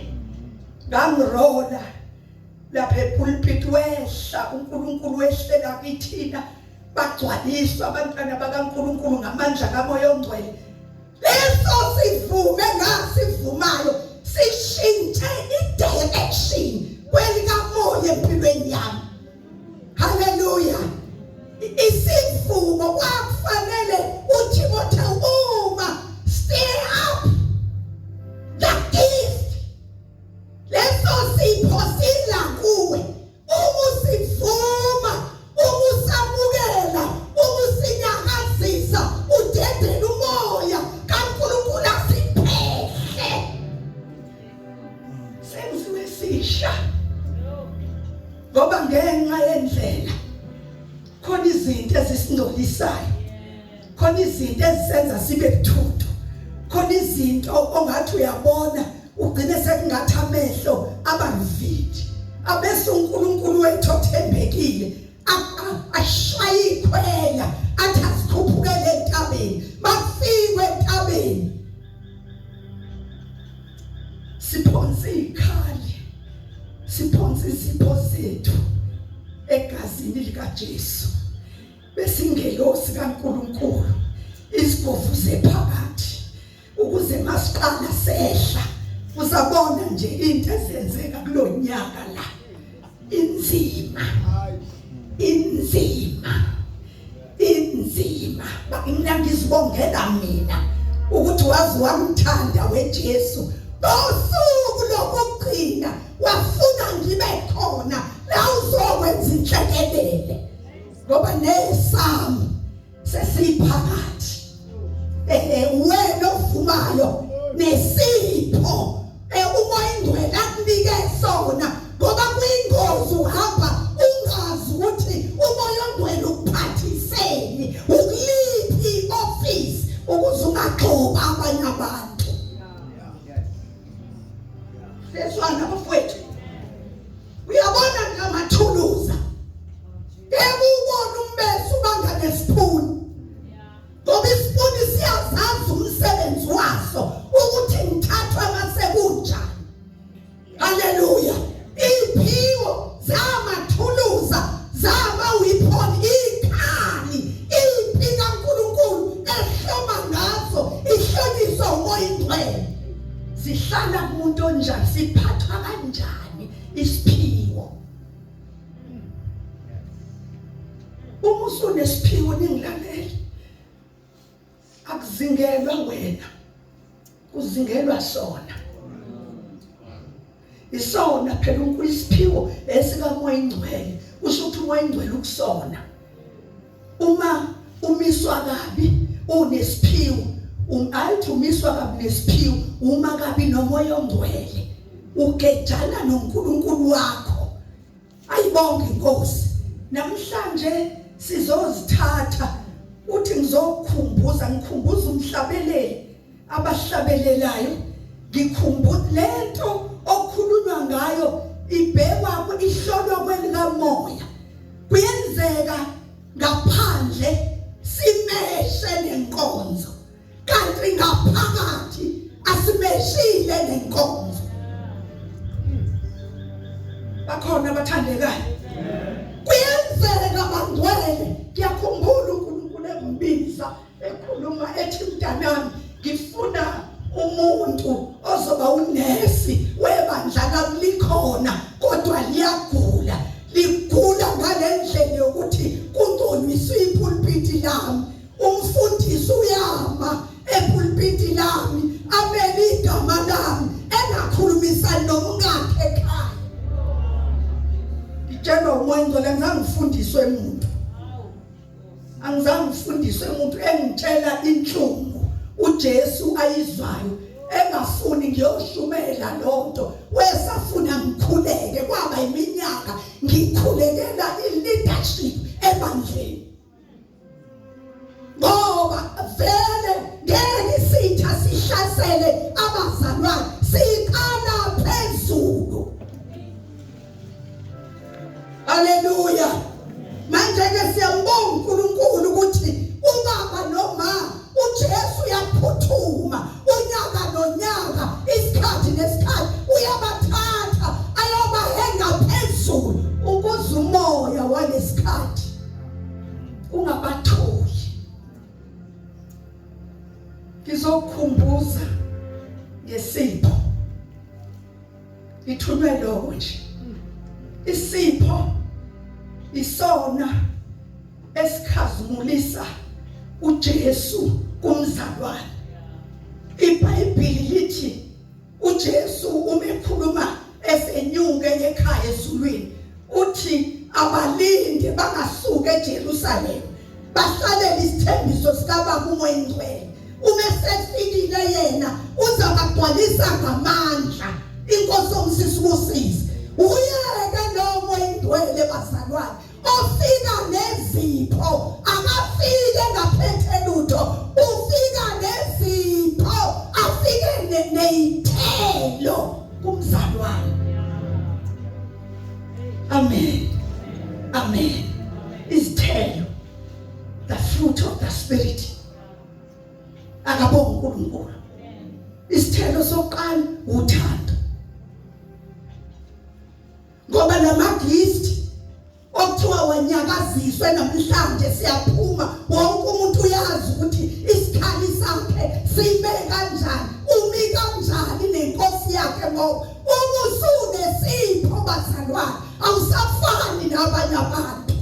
Ngangirola lapha epulpit wehla uNkulunkulu wehlela kithina bagcwaliswa abantwana bakaNkulunkulu ngamandla kaMoya oNgcwele leso sivume ngasivumayo sishintshe i-direction kwelikamoya empilweni yami haleluya isivumo kwakufanele uTimotheo uma stay up the gift Leso sipho sila kuwe uma usivuma, uma usamukela, uma usinyakazisa, udedela umoya kaNkulunkulu asiphehle. Senziwe sisha. Ngoba ngenxa yendlela khona izinto ezisingcolisayo. Khona izinto ezisenza sibe buthuthu. Khona izinto ongathi uyabona ugcine sekungathi amehlo abaluvidi abese uNkulunkulu wethu othembekile ashaye ikhwela athi asikhuphukele entabeni bafikwe entabeni siphonse ikhali siphonse isipho sethu egazini likaJesu besingelosi kaNkulunkulu isigovu sephakathi ukuze masiqala sehla uzabona nje into ezenzeka kulonyaka la inzima inzima inzima mina ngizibongela mina ukuthi wazi wamthanda weJesu ngosuku lokugcina wafuna ngibe khona la uzokwenza inhlekelele ngoba nesami sesiphakathi eh wena ovumayo nesipho eh umoya ingcwele akunike sona ngoba kuyingozi uhamba ungazi ukuthi umoya ongcwele ukuphathiseni ukuliphi office ukuze ungagxoba abanye abantu seswana bafowethu uyabona ngamathuluza Ngeke ubone umbese ubanga nesiphuni. Ngoba isiphuni siyazazi umsebenzi waso ukuthi ngithathwa mase kunjani. Haleluya. Iphiwo zamathuluza zama weapon ikhali impi kaNkuluNkulu ehloma ngazo ihlonyiswa umoya ingcwele. Sihlala kumuntu onjani siphathwa kanjani isiphiwo. Uma usunesiphiwo ningilalele akuzingelwa wena kuzingelwa sona isona phela uNkulunkulu isiphiwo esikaMoya ingcwele usho ukuthi uMoya ingcwele ukusona uma umiswa kabi unesiphiwo ayithi umiswa kabi nesiphiwo uma kabi nomoya ongcwele ugejana noNkulunkulu wakho ayibonge inkosi namhlanje sizozithatha uthi ngizokukhumbuza ngikhumbuza umhlabeleli abahlabelelayo ngikhumbula lento okukhulunywa ngayo ibhekwa ihlolwa kwelikamoya kuyenzeka ngaphandle simeshe nenkonzo kanti ngaphakathi asimeshile nenkonzo bakhona abathandekayo kuyenzeka bangcwele ngiyakhumbula uNkulunkulu engibiza ekhuluma ethi mntanami ngifuna umuntu ozoba unesi webandla lami likhona kodwa liyagula ligula ngalendlela yokuthi kungcoliswe ipulpiti lami umfundisi uyama epulpiti lami amele igama lami engakhulumisani nomkakhe ekhaya ngitshelwa umoya ongcwele ngangifundiswe umuntu angizange ngifundiswe umuntu engitshela inhlungu uJesu ayizwayo Engafuni ngiyoshumela lonto, wesafuna ngikhuleke. Kwaba iminyaka ngikhulekela i-leadership ebandleni, ngoba vele ngeke isitha sihlasele abazalwane, siqala phezulu. Haleluya! Manje ke siyambonga uNkulunkulu ukuthi ubaba noma uJesu uyaphuthuma unyaka nonyaka, isikhathi nesikhathi, uyabathatha ayobahenga phezulu ukuze umoya walesikhathi ungabatholi. Ngizokukhumbuza ngesipho, ngithunywe lokho nje. Isipho isona esikhazimulisa uJesu kumzalwane. IBhayibheli lithi uJesu uma ekhuluma esenyuke ekhaya ezulwini, uthi abalinde bangasuki eJerusalem, bahlalele isithembiso sikaBaba uMoya Ingcwele. Uma esefikile yena uzabagcwalisa ngamandla. Inkosi omsisi kusisi uyeke lo Moya Ingcwele, bazalwane, ofika nezipho. Akafike engaphethe lutho, ufika nezipho, afike neyithelo kumzalwane. Amen, amen. Izithelo, the fruit of the Spirit. Akabonga uNkulunkulu. Isithelo sokuqala uthando, ngoba lama gift okuthiwa wanyakaziswe namhlanje, siyaphuma, wonke umuntu uyazi ukuthi isikhali sakhe sime kanjani, umi kanjani nenkosi yakhe, ngoba uma usunesipho, bazalwane, awusafani nabanye abantu,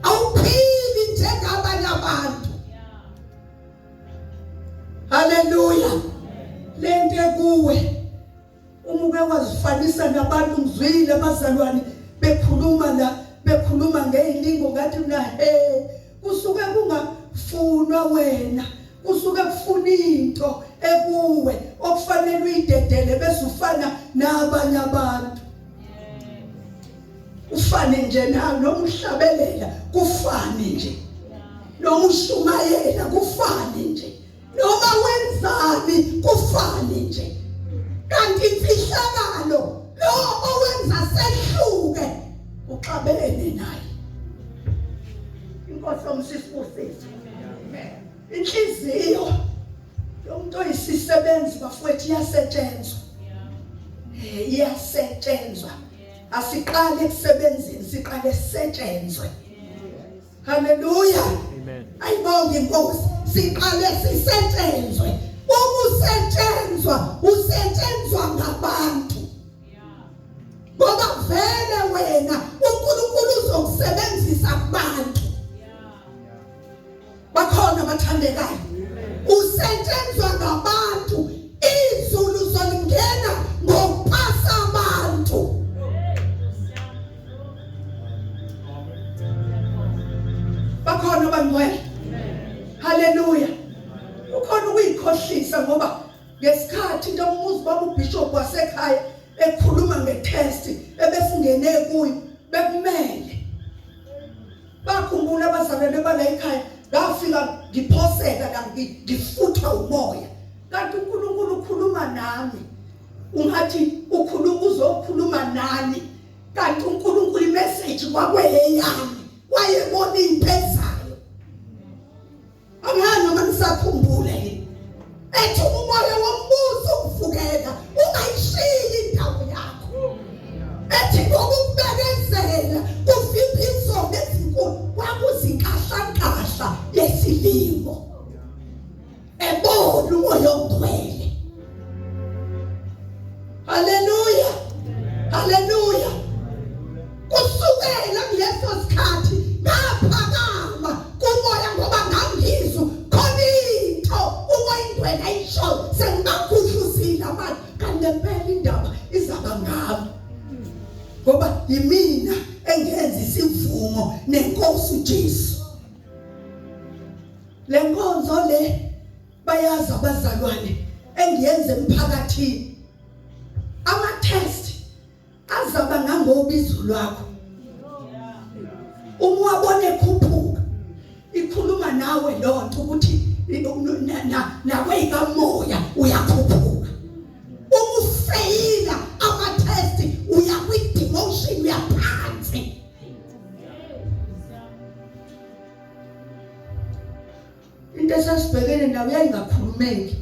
awuphili njengabanye abantu. Haleluya! Lento ekuwe, uma uke wazifanisa nabantu, ngizwile abazalwane bekhuluma la, bekhuluma ngezilingo, ngathi mina he, kusuke kungafunwa wena, kusuke kufuna into ekuwe okufanele uyidedele bese ufana nabanye abantu, ufane nje na noma uhlabelela, kufane nje noma ushumayela, kufane nje noma wenzani, kufane nje. Kanti imfihlakalo, lo owenza sehluke uxabene naye. Inkosi omsisibusise. Inhliziyo yomuntu oyisisebenzi, bafowethu, iyasetshenzwa, iyasetshenzwa. Asiqale ekusebenzini, siqale sisetshenzwe. Haleluya, ayibonge inkosi. Siqale sisetshenzwe. Ukusetshenzwa, usetshenzwa ngabantu, ngoba vele wena uNkulunkulu uzokusebenzisa kubantu bakhona abathandekayo. Usetshenzwa ngabantu, izulu zolingena ngokupasa abantu. Bakhona abangcwele. Haleluya! Ukhona ukuyikhohlisa, ngoba ngesikhathi into umuzi baba ubishop wasekhaya ekhuluma ngetest ebesingene kuyo, bekumele bakhumbula abazalwane bala ekhaya, ngafika ngiphoseka la, ngifutha umoya, kanti uNkulunkulu ukhuluma nami. Ungathi ukhuluma, uzokhuluma nani, kanti uNkulunkulu imessage kwakweyami, wayebona impezayo. Angani noma nisakhumbule yini ethi umoya wombuso ukuvukela, ungayishiyi indawo yakho, ethi ngokubekezela kuvimba izono ezinkulu. Kwakuzinkahlankahla yesilingo, ebona uMoya oNgcwele. Haleluya, haleluya! Kusukela kuleso sikhathi ngaphakama kumoya, ngoba ngangizwa khona into uMoya iNgcwele ayisho, sengibagudluzile abantu, kanti ngempela indaba izaba ngami, ngoba yimina engenza isivumo nenkosi uJesu. Le nkonzo le bayazi abazalwane. engiyenze emphakathini. Ama test azaba ngangobizo lwakho. Uma wabona ekhuphuka ikhuluma nawe lonto ukuthi nakweyikamoya uyakhuphuka. Uma ufeyila ama test uya kwi demotion uyaphansi. Into esasibhekene nayo yayingakhulumeki.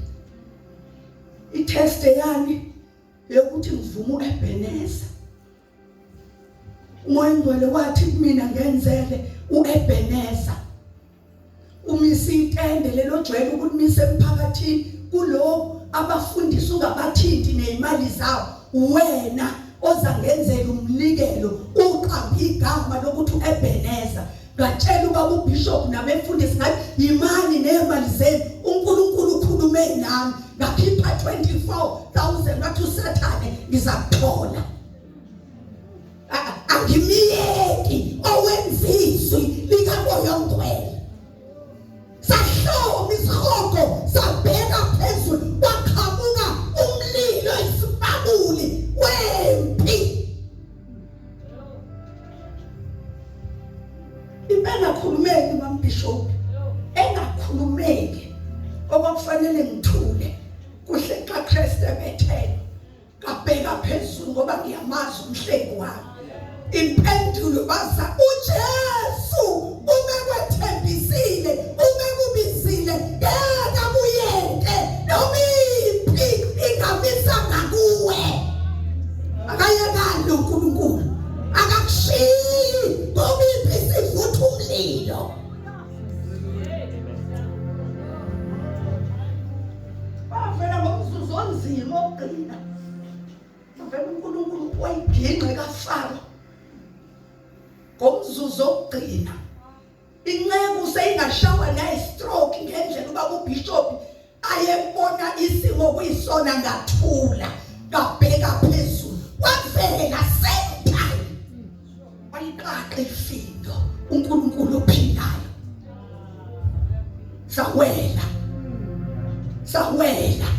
I-test yani yokuthi ngivume uEbeneza. Umoya ongcwele wathi kumina ngenzele uEbeneza. Umise itende lelo jwayele ukulimisa emphakathini kulo abafundisi ungabathinti nezimali zabo wena oza ngenzela umnikelo uqambe igama lokuthi uEbeneza ngatshela ubaba ubishop nabefundisi ngathi yimani nemali zenu uNkulunkulu ukhulume nami ngakhipha 24000 ngathi usathane ngizakuthola angimiyeki owenza izwi likamoya ongcwele sahloma isihogo sabheka phezulu kwaqhamuka umlilo isibabuli wempi Into engakhulumeki mambishop engakhulumeki okwakufanele ngithule kuhle kaKristu ebethelwe ngabheka phezulu ngoba ngiyamazi umhlengi wami impendulo baza uJesu uma kwethembisile uma kubizile ngeke akuyeke noma impi ingamisa ngakuwe akayekani uNkulunkulu akakushiyi ngoba impi isivutha umlilo bavela ngomzuzu onzima okugcina bavela uNkulunkulu wayiginqe kaFaro ngomzuzu okugcina inceku seyingashawa nayi-stroke ngendlela ubaba ubishop ayebona isimo kuyisona ngathula ngabheka phezulu kwavela same time waliqaqa ifindo uNkulunkulu ophilayo sawela sawela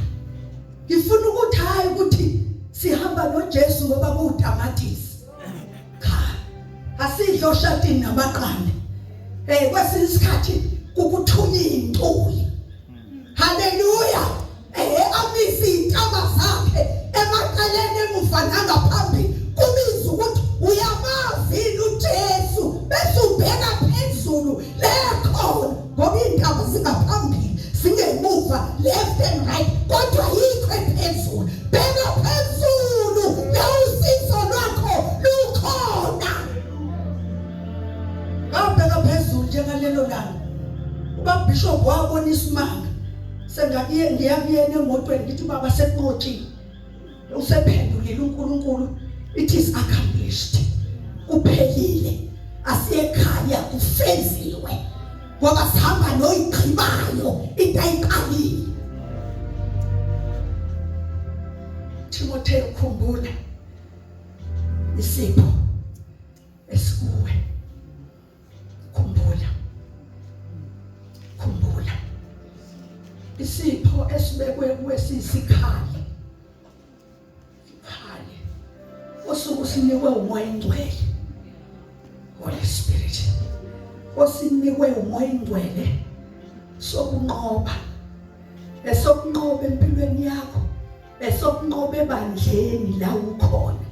ngifuna ukuthi hayi ukuthi sihamba noJesu ngoba kuwutamatisi cha asidlo oshatini namaqanda eh kwesinye isikhathi kukuthunya intuli haleluya eh amise intaba zakhe emaceleni emuva nangaphambili kubiza ukuthi uyamazi uJesu bese ubheka phezulu lekhona ngoba iy'ntaba zingaphambili zingemuva left and right kodwa yikho ephezulu bheka phezulu la usizo lwakho lukhona ngabheka phezulu njengalelo langa ubabishop wabona isimanga sengakuye ngiyakuyena emotweni ngithi baba sekunqotshiwe usephendulile uNkulunkulu it is accomplished kuphelile asiyekhaya kufeziwe ngoba sihamba noyigqibayo into ayiqalile Timotheo khumbula isipho esikuwe khumbula khumbula isipho esibekwe kuwe sisikhali sikhali osuku sinikwe umoya ingcwele Holy Spirit osinikwe umoya ingcwele sokunqoba esokunqoba empilweni yakho esokunqoba ebandleni la ukhona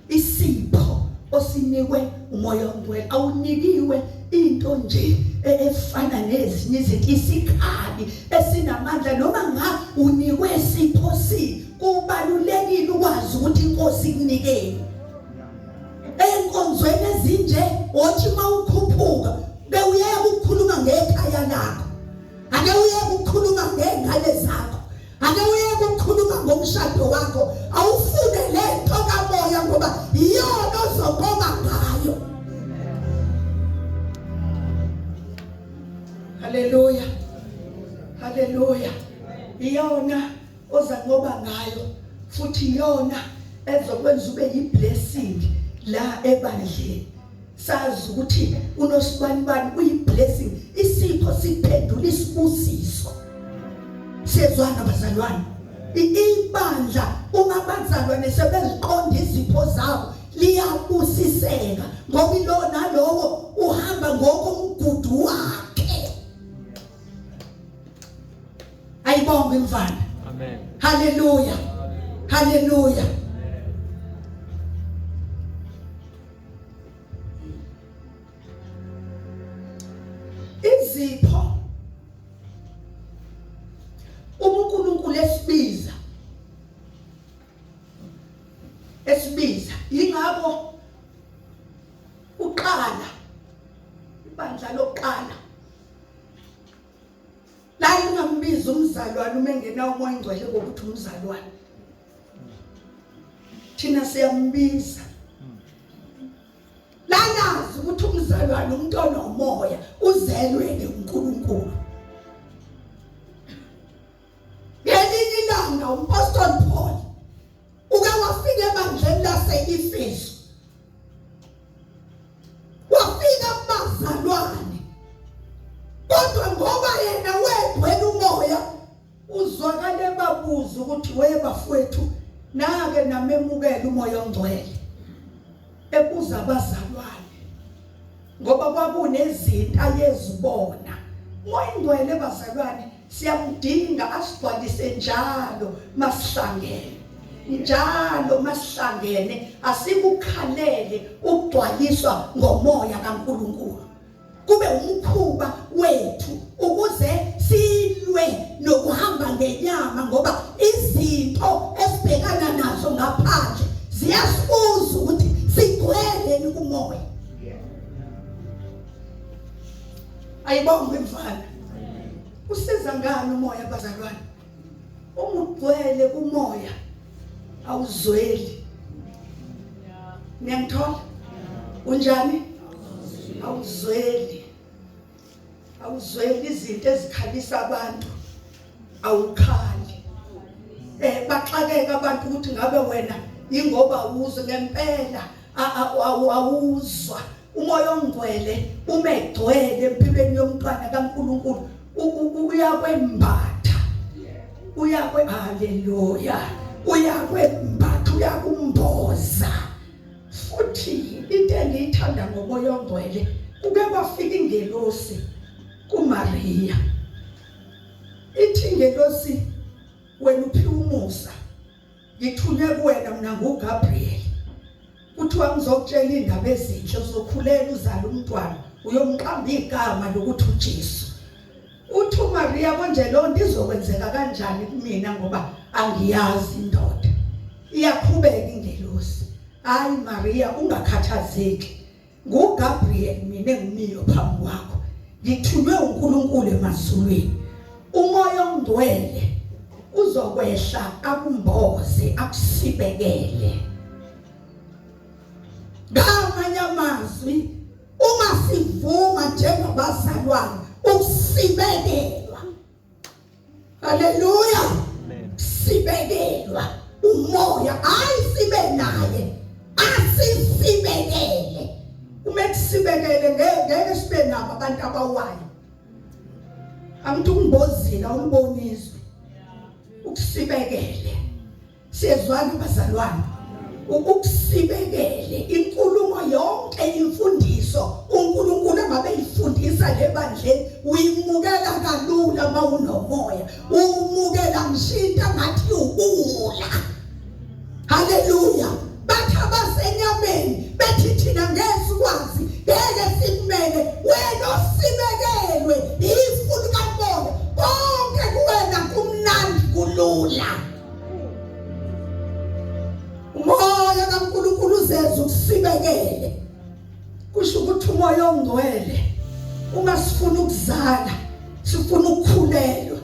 isipho osinikwe umoya ongcwele awunikiwe into nje e-, efana nezinye izinto isikhali esinamandla noma nga unikwe sipho si kubalulekile ukwazi ukuthi inkosi ikunikeni enkonzweni ezinje othi mawukhuphuka bewuyeka ukukhuluma ngekhaya lakho ake uyeke ukukhuluma ngengane zakho Ake uyeke ukukhuluma ngomshado wakho, awufune lento kamoya ngoba iyona ozokoma ngayo. Haleluya. Haleluya. Iyona ozanqoba ngayo futhi iyona ezokwenza ube yiblessing la ebandleni. Sazi ukuthi unosibanibani uyiblessing, isipho siphendula isibusiso. Siyezwana bazalwane. Ibandla uma abazalwane sebeziqonda izipho zabo liyabusiseka ngoba ilo nalowo uhamba ngokomgudu wakhe. Ayibonge imfana. Amen. Haleluya. Haleluya. Izipho uma uNkulunkulu esibiza esibiza ingakho uqala ibandla lokuqala la lingambiza umzalwane uma engena umoya ingcwele ngokuthi umzalwane thina siyambiza Lalazi ukuthi umzalwane umuntu onomoya uzelwe uNkulunkulu. Ngelinye ilanga uMpostoli Paul uke wafika ebandleni lase-Efesu. Wafika kubazalwane. Kodwa ngoba yena wegcwele umoya uzwakale babuza ukuthi we bafowethu nake namemukela umoya ongcwele. Ebuza abazalwane ngoba kwakunezinto ayezibona. Moya ingcwele bazalwane siyamdinga asigcwalise njalo masihlangene. Njalo masihlangene asikukhalele ukugcwaliswa ngomoya kaNkuluNkulu. Kube umkhuba wethu ukuze silwe nokuhamba ngenyama ngoba izinto esibhekana nazo ngaphandle ziyasibuza ukuthi sigcwele kumoya. Ayibongwe imfana. Usiza ngani umoya bazalwane? Uma ugcwele kumoya awuzweli. Niyangithola? Unjani? Awuzweli. Awuzweli izinto ezikhalisa abantu. Awukhali. Eh baxakeka abantu ukuthi ngabe wena ingoba awuzwe ngempela awuzwa umoya ongcwele uma egcwele empilweni yomntwana kaNkuluNkulu uyakwembatha uyakwe haleluya uyakwembatha uyakumboza futhi into engiyithanda ngomoya ongcwele kuke kwafika ingelosi kuMaria ithi ingelosi wena uphiwa umusa Ngithunywe kuwena mina nguGabriel. Kuthiwa ngizokutshela indaba ezinhle uzokhulela uzala umntwana uyomqamba igama lokuthi uJesu. Uthi uMaria konje lo nto izokwenzeka kanjani kumina ngoba angiyazi indoda. Iyaqhubeka ingelosi. Hayi Maria ungakhathazeki. NguGabriel mina engimiyo phambi kwakho. Ngithunywe uNkulunkulu emazulwini. Umoya ongcwele uzokwehla akumboze akusibekele. Ngamanye amazwi uma sivuma njengabazalwane ukusibekelwa Haleluya. Sibekelwa umoya hayi sibe naye asisibekele. Uma kusibekele ngeke sibe nabo abantu abawayo. Angithi ungibozile awuliboniswe. Ukusibekele. Siyezwana bazalwane. Ukusibekele inkulumo yonke imfundiso uNkulunkulu engabe ifundisa lebandleni uyimukela kalula mawunomoya umukela ngishinta ngathi ubuwula Haleluya bathi abasenyameni bethi thina ngeke sikwazi ngeke sikumele wena osibekelwe ifu likamoya konke kuwena kumnandi kulula Umoya kaNkulunkulu uzeza ukusibekele. Kusho ukuthi umoya ongcwele uma sifuna ukuzala, sifuna ukukhulelwa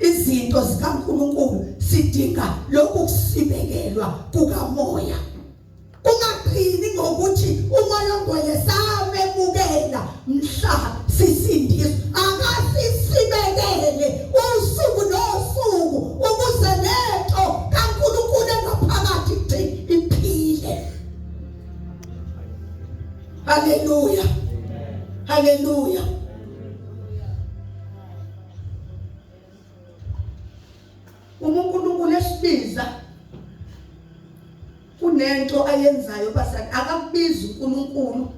izinto zikaNkulunkulu sidinga lokhu kusibekelwa kukamoya. Ungagcini ngokuthi umoya ongcwele samemukela mhla sisindiswa, akasisibekele usuku nosuku ukuze lento kaNkulunkulu engaphakathi kuthi iphile. Haleluya, haleluya. Uma uNkulunkulu into ayenzayo basani akakubizi uNkulunkulu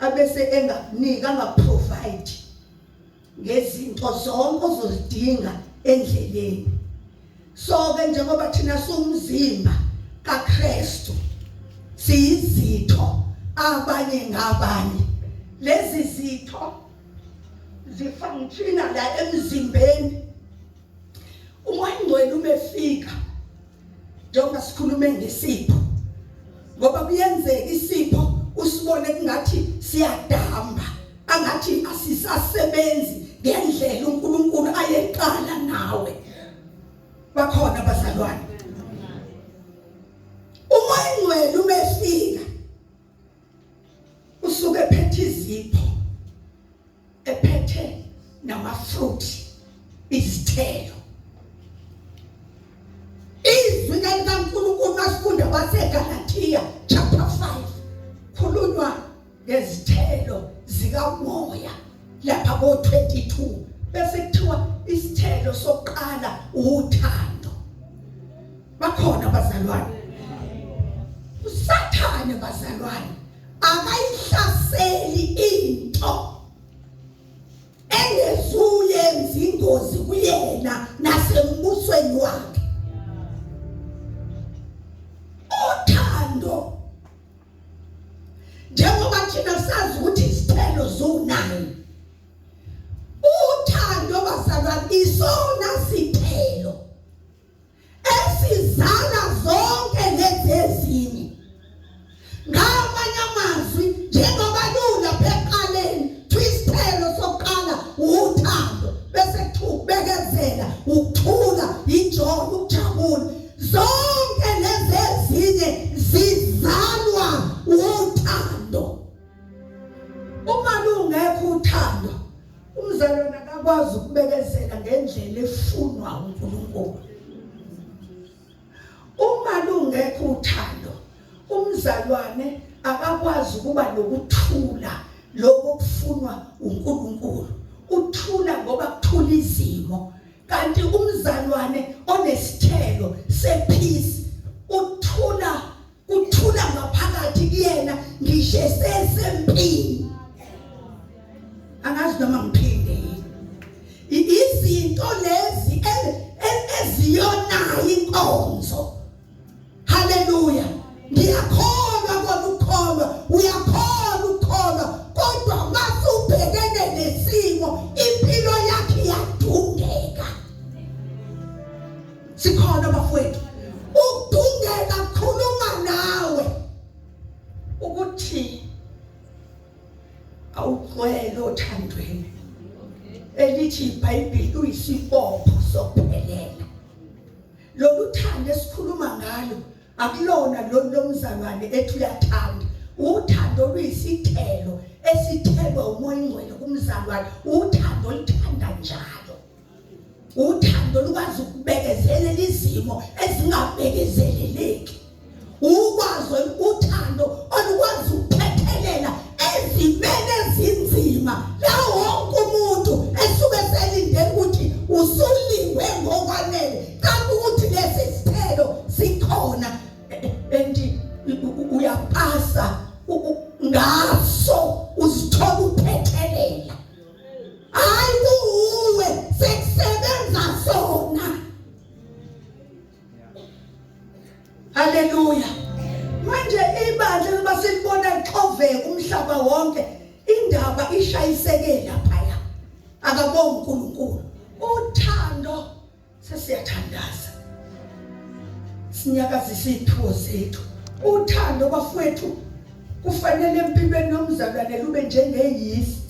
abese engakunika angaprovide ngezinto zonke ozozidinga endleleni. So ke njengoba thina sumzimba kaKristu siyizitho abanye ngabanye lezi zitho zifunctiona la emzimbeni umoya ingcwele uma efika njengoba sikhulume ngesipho ngoba kuyenzeka isipho usibone kungathi siyadamba angathi asisasebenzi ngendlela uNkulunkulu ayeqala nawe bakhona abazalwane umoya ingcwele uma efika usuke ephethe izipho ephethe namafruit izithelo izwi likaNkulunkulu masifunda baseGalatia chapter 5 khulunywa ngezithelo zikamoya lapha ko-22 bese kuthiwa isithelo sokuqala uthando bakhona bazalwane usathane bazalwane akayihlaseli into engezuyenza ingozi kuyena nasembusweni wakhe uthando njengoba thina sazi ukuthi isithelo ziwu-9 uthando bazalwane isona sithelo esizala zonke lezi ezinye ngamanye amazwi njengoba lula pheqaleni twisithelo sokuqala uthando bese kuthiwa ukubekezela ukuthula injoy ukujabula zonke lezi ezinye zizalwa uthando uma lungekho uthando umzalwane akakwazi ukubekezela ngendlela efunwa uNkulunkulu uma lungekho uthando umzalwane akakwazi ukuba nokuthula lokho kufunwa uNkulunkulu uthula ngoba kuthula izimo kanti umzalwane onesithelo sepeace uthula kuthula ngaphakathi kuyena ngisho esesempini angazi noma ngiphinde yini izinto lezi e, e, eziyonayo inkonzo haleluya ngiyakholwa kona ukukholwa uyakholwa ukukholwa kodwa masubhekene nesimo impilo yakhe iyadungeka sikhona bafowethu ukudungeka kukhuluma nawe ukuthi awugcwele othandweni elithi iBhayibheli uyisibopho sokuphelela lolu thando esikhuluma ngalo akulona lolu lomzalwane ethi uyathanda uthando luyisithelo esithelwa umoya ingcwele kumzalwane uthando oluthanda njalo uthando lukwazi ukubekezelela izimo ezingabekezeleleki ukwazi uthando olukwazi ukuthethelela ezimeni ezinzima la wonke umuntu esuke selinde ukuthi usulingwe ngokwanele kanti ukuthi lesi sithelo sikhona and uyapasa ngaso uzithola uthethelela hayi kuwe sekusebenza sona haleluya manje ibandla liba silibona lixoveka umhlaba wonke indaba ishayiseke laphaya akabonga uNkulunkulu uthando sesiyathandaza sinyakazisa iziphiwo zethu uthando bafowethu kufanele empilweni yomzalwane lube njenge-yeast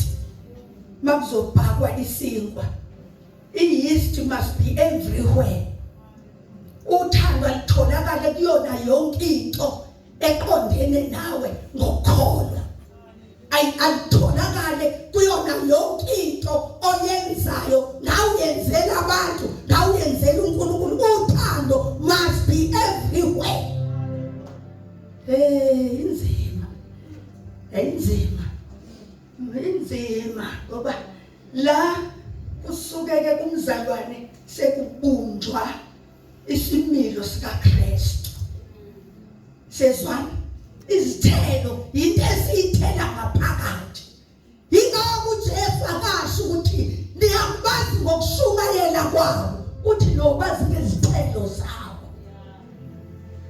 makuzobhakwa isinkwa i-yeast must be everywhere uthando alitholakale kuyona yonke into eqondene nawe ngokukholwa alitholakale kuyona yonke into oyenzayo ngawuyenzela abantu ngawuyenzela uNkulunkulu uthando must be everywhere hey inzima inzima inzima ngoba la kusukeke kumzalwane sekubunjwa isimilo sikaKristu sezwana. Izithelo into esiyithela ngaphakathi. Yingakho uJesu akasho ukuthi niyakubazi ngokushumayela kwabo, uthi nobazi ngezithelo zabo.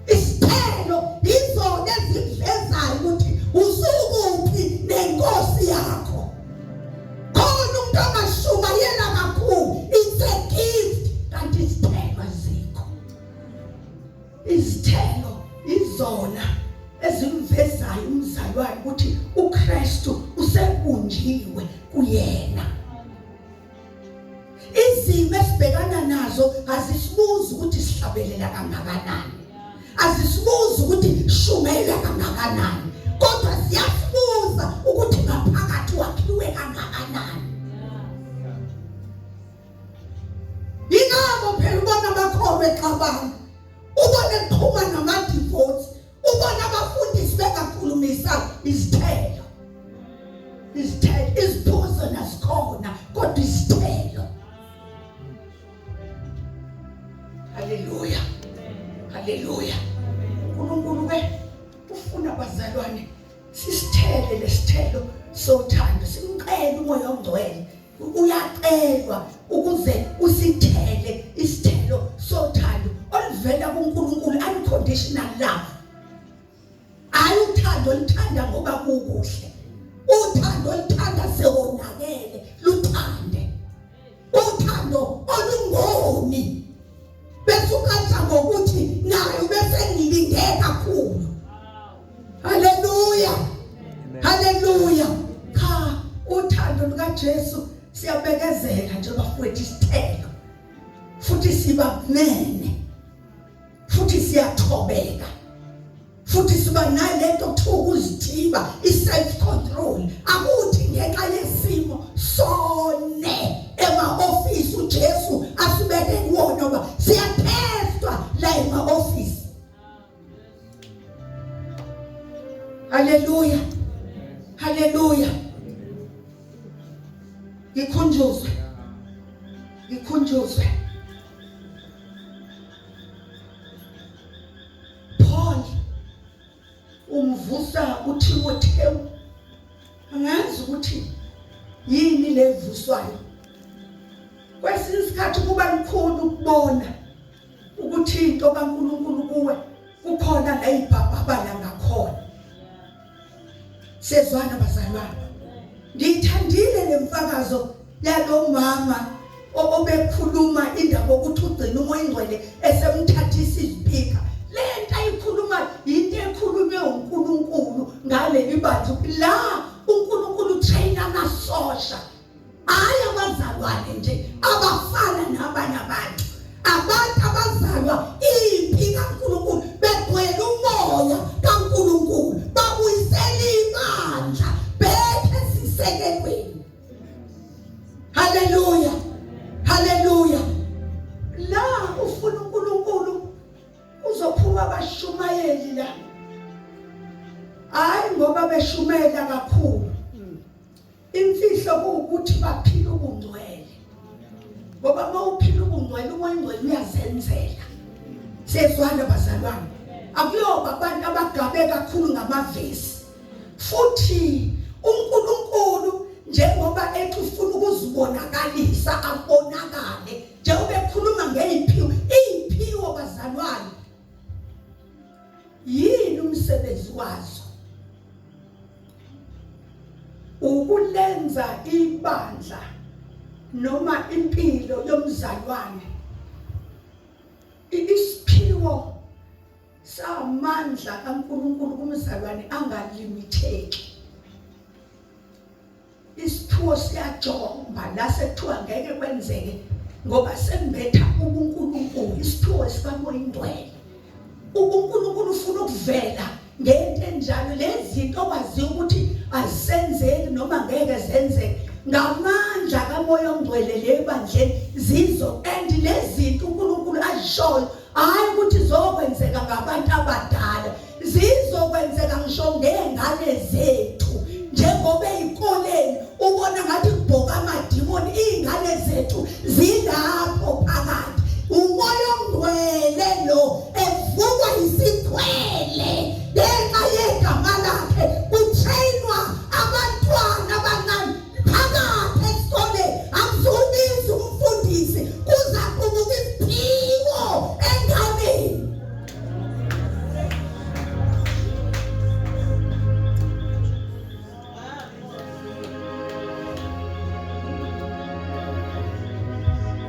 Isithelo yizona ezikuvezayo ukuthi usukuphi nenkosi yakho. Khona umuntu ongashumayela kakhulu, it's a gift, kanti isithelo azikho. Izithelo izona ezimvezayo umzalwane ukuthi uKristu usebunjiwe kuyena. Izimo esibhekana nazo azisibuzi ukuthi sihlabelela kangakanani, azisibuzi ukuthi shumela kangakanani, kodwa ziyasibuza ukuthi ngaphakathi wakhiwe kangakanani. Yingakho phela ubona abakholwa exabana, ubona kuqhuma nama-divorce, ubona abafundisi bengakhulumisa izithelo. Izithelo, iziphuzo nazikhona, kodwa izithelo. Haleluya, haleluya. uNkulunkulu ke ufuna abazalwane sisithele lesithelo sothando, simcele uMoya oNgcwele. Uyacelwa ukuze usithele isithelo sothando oluvela kuNkulunkulu, unconditional love. Hayi uthando oluthanda ngoba kukuhle, uthando oluthanda sewonakele, luthande uthando olungoni bese uqansa ngokuthi naye bese ngilinde kakhulu. Haleluya, haleluya. Cha, uthando lukaJesu siyabekezela nje bafowethu, isithelo futhi siba mnene futhi siyathobeka futhi siba nalento kuthiwa ukuzithiba, i-self control. Akuthi ngenxa yesimo sone ema-ofisi uJesu asibeke kuwona, ngoba siyathestwa la ema-ofisi. Haleluya, haleluya. Ngikhunjuzwe, ngikhunjuzwe Paul umvusa uTimotheo. Angazi ukuthi yini levuswayo. Kwesinye isikhathi kuba lukhulu ukubona ukuthi into kaNkulunkulu kuwe kukhona la ibhabhabala ngakhona. Sezwana bazalwane, ngiyithandile lemfakazo yalomama obekhuluma indaba yokuthi ugcina uMoya oNgcwele esemthathisa izipika. Lento ayikhuluma into ekhulunywe uNkulunkulu ngaleli bandla la. uNkulunkulu train amasosha, hayi abazalwane nje abafana nabanye abantu, abantu abazalwa impi kaNkulunkulu begcwele umoya kaNkulunkulu, babuyisela ibandla bethe sisekelweni. Haleluya, haleluya. La ufuna uNkulunkulu uzophuma abashumayeli la, hayi ngoba beshumela kakhulu, imfihlo kuwukuthi baphila ubungcwele, ngoba uma uphila ubungcwele uMoya oNgcwele uyazenzela. Sezwana bazalwane, akuyoba abantu abagabe kakhulu ngamavesi. Futhi uNkulunkulu njengoba ethi ufuna ukuzibonakalisa abonakale, njengoba ekhuluma ngeyiphiwo, iyiphiwo bazalwane, yini umsebenzi wazo? Ukulenza ibandla noma impilo yomzalwane isiphiwo samandla kaNkulunkulu kumzalwane angalimitheki. Isiphiwo siyajomba la sekuthiwa ngeke kwenzeke ngoba sembetha ubuNkulunkulu, isiphiwo sikaMoya oNgcwele. UNkulunkulu ufuna ukuvela ngento enjalo, lezi zinto okwaziwa ukuthi azisenzeki noma ngeke zenzeke ngamandla kaMoya oNgcwele le bandleni zizo. And lezi zinto uNkulunkulu azishoyo, hayi ukuthi zokwenzeka ngabantu abadala, zizokwenzeka ngisho ngey'ngane zethu. Njengoba ey'koleni ubona ngathi kubhoka amadimoni, iy'ngane zethu zilapho phakathi. Umoya oNgcwele lo evukwa isikhwele ngenxa yegama.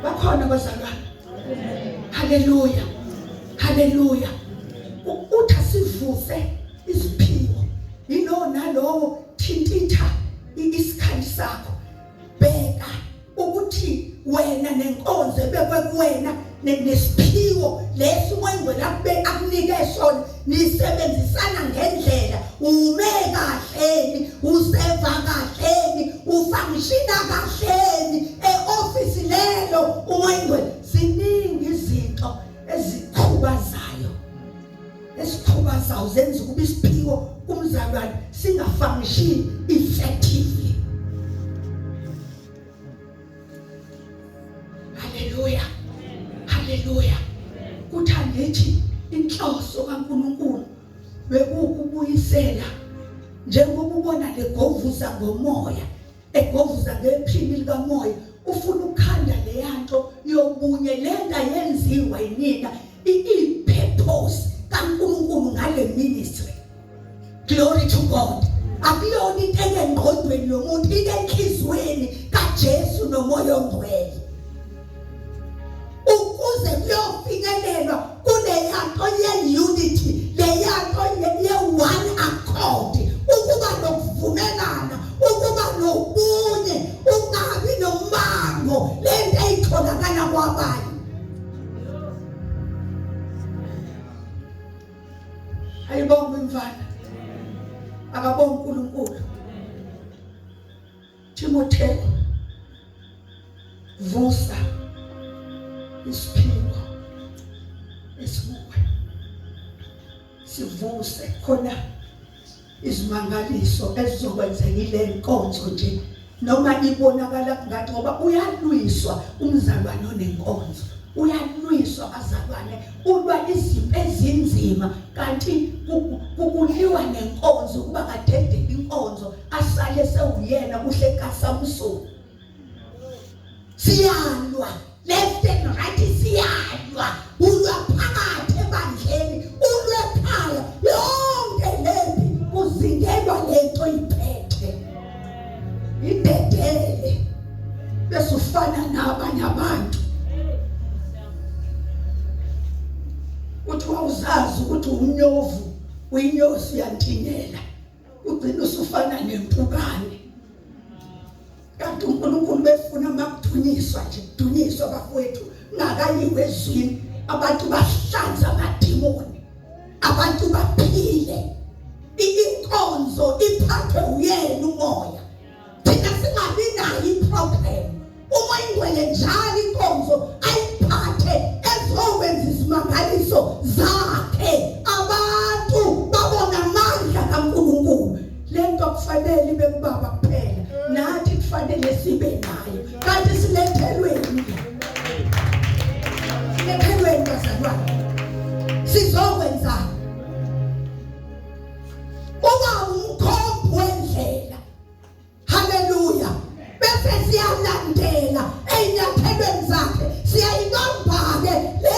Bakhona bazalwane. Haleluya. Haleluya. Uthi asivuse iziphiwo. Yilo nalowo thintitha isikhali sakho. Bheka ukuthi wena nenkonzo ebekwe kuwena nesiphiwo lesi uMoya akube akunike sona nisebenzisana ngendlela ume kahleni useva kahleni ufangishina kahleni eoffice lelo uMoya Ingcwele ziningi izinto ezikhubazayo esikhubazayo zenza ukuba isiphiwo kumzalwane singafunction effectively. Haleluya, haleluya. Kuthi angithi inhloso kaNkuluNkulu bekukubuyisela njengoba ubona legovuza ngomoya egovuza ngephini likamoya ufuna ukukhanda leyanto yobunye lento ayenziwa yinina i-purpose kaNkuluNkulu ngale ministry. Glory to God. Akuyona into engqondweni yomuntu, into enhlizweni kaJesu noMoya oNgcwele. Ukuze kuyofinyelelwa kuleyanto ye-unity, leyanto ye-one accord, ukuba nokuvumelana, ukuba nobunye, ungabi nombango, lento eyitholakala kwabanye. Ayibonge imfana. Akabonge uNkulunkulu. Timotheo vusa isiphiwo esikuwe. Sivuse khona izimangaliso ezizokwenzeka ile nkonzo nje noma ibonakala ngathi ngoba uyalwiswa umzalwane onenkonzo uyalwiswa bazalwane ulwa izimpi ezinzima kanti kukuliwa nenkonzo kuba kadedele inkonzo asale sewuyena kuhle kaSamson siyalwa left and right siyalwa ulwa phakathi ebandleni ulwe ekhaya yonke lempi kuzingelwa lento iphethe idedele bese ufana nabanye abantu uthi wawuzazi ukuthi umnyovu uyinyosi uyantinyela ugcina usufana nempukane kanti uNkulunkulu befuna makudunyiswa nje kudunyiswa bafowethu ngakayiwe ezwini abantu bahlanza amadimoni abantu baphile inkonzo iphathwe uyena umoya thina singabi nayo iprogram uma ingcwele njalo inkonzo ayiphathe ezokwenza izimangaliso zakhe abantu babona amandla kaNkulunkulu lento kufanele ibe kubaba kuphela nathi kufanele sibe nayo kanti silethelweni silethelweni bazalwane sizokwenzani uba umkhombi wendlela Haleluya. Bese siyalandela ezinyathelweni zakhe. Siyayibamba-ke le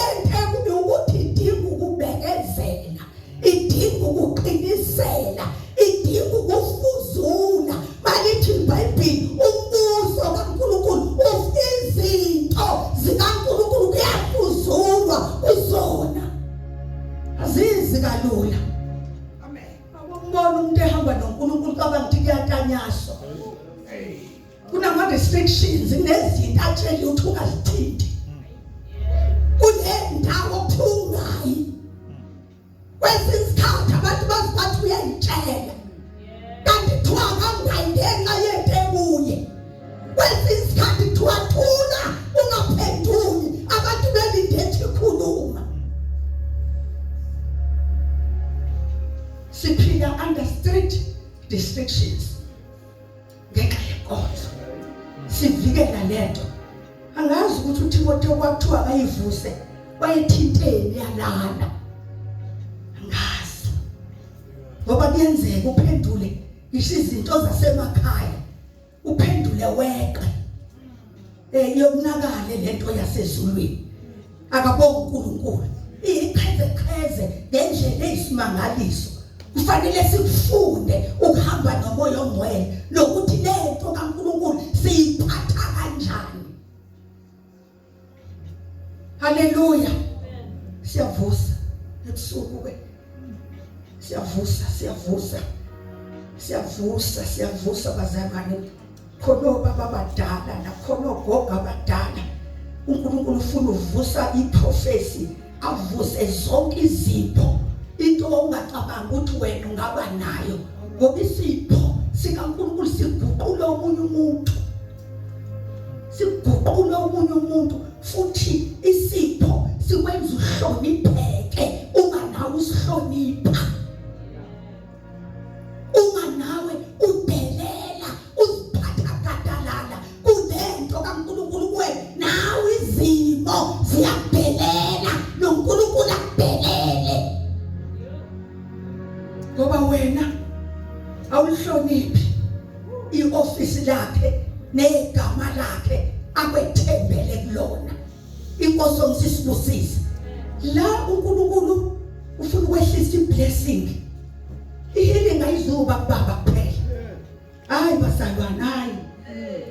nto ukuthi idinga ukubekezela, idinga ukuqinisela, idinga ukufuzula. Malithi iBhayibheli umbuso kaNkulunkulu izinto zikaNkulunkulu kuyafuzulwa kuzona. Azizi kalula. Amen. Awumbona umuntu ehamba noNkulunkulu cabanga ukuthi kuyatanyaswa. Kunama restrictions kunezinto atshela ukuthi ungazithinti. Kunendawo ophungayi. Kwesinye isikhathi abantu bazi bathi uyayitshela. Kanti kuthiwa kangayi ngenxa yento ekuye. Kwesinye isikhathi kuthiwa thula ungaphenduli abantu belinde ethi khuluma. Siphila under strict restrictions ngenxa yenkonzo. Sivikela lento. Angazi ukuthi uTimotheo kwakuthiwa akayivuse wayethinteni yalana. Angazi. Ngoba kuyenzeka uphendule ngisho izinto zasemakhaya uphendule weqe eh yokunakale lento yasezulwini akabonga uNkulunkulu iyiqheze ngendlela eyisimangaliso kufanele sikufunde ukuhamba nomoya ongcwele nokuthi lento kaNkulunkulu siyiphatha kanjani. Haleluya. Siyavusa ebusuku ke. Siyavusa, siyavusa. Siyavusa, siyavusa bazalwane. Khona obaba abadala nakhona ogogo abadala. uNkulunkulu ufuna uvusa iprofesi avuse zonke izipho into ongacabanga ukuthi wena ungaba nayo ngoba isipho sikaNkulunkulu siguqula omunye umuntu siguqula omunye umuntu futhi isipho sikwenza uhlonipheke uma nawe usihlonipha uma nawe udelela uziphatha gadalala kunento kaNkulunkulu kuwe nawe izimo ziyakudelela noNkulunkulu akudelele ngoba wena awulihloniphi iofisi lakhe negama lakhe akwethembele kulona inkosi omsisibusise la uNkulunkulu ufuna ukwehlisa iblessing ihealing ayizuba kubaba kuphela hayi bazalwane hayi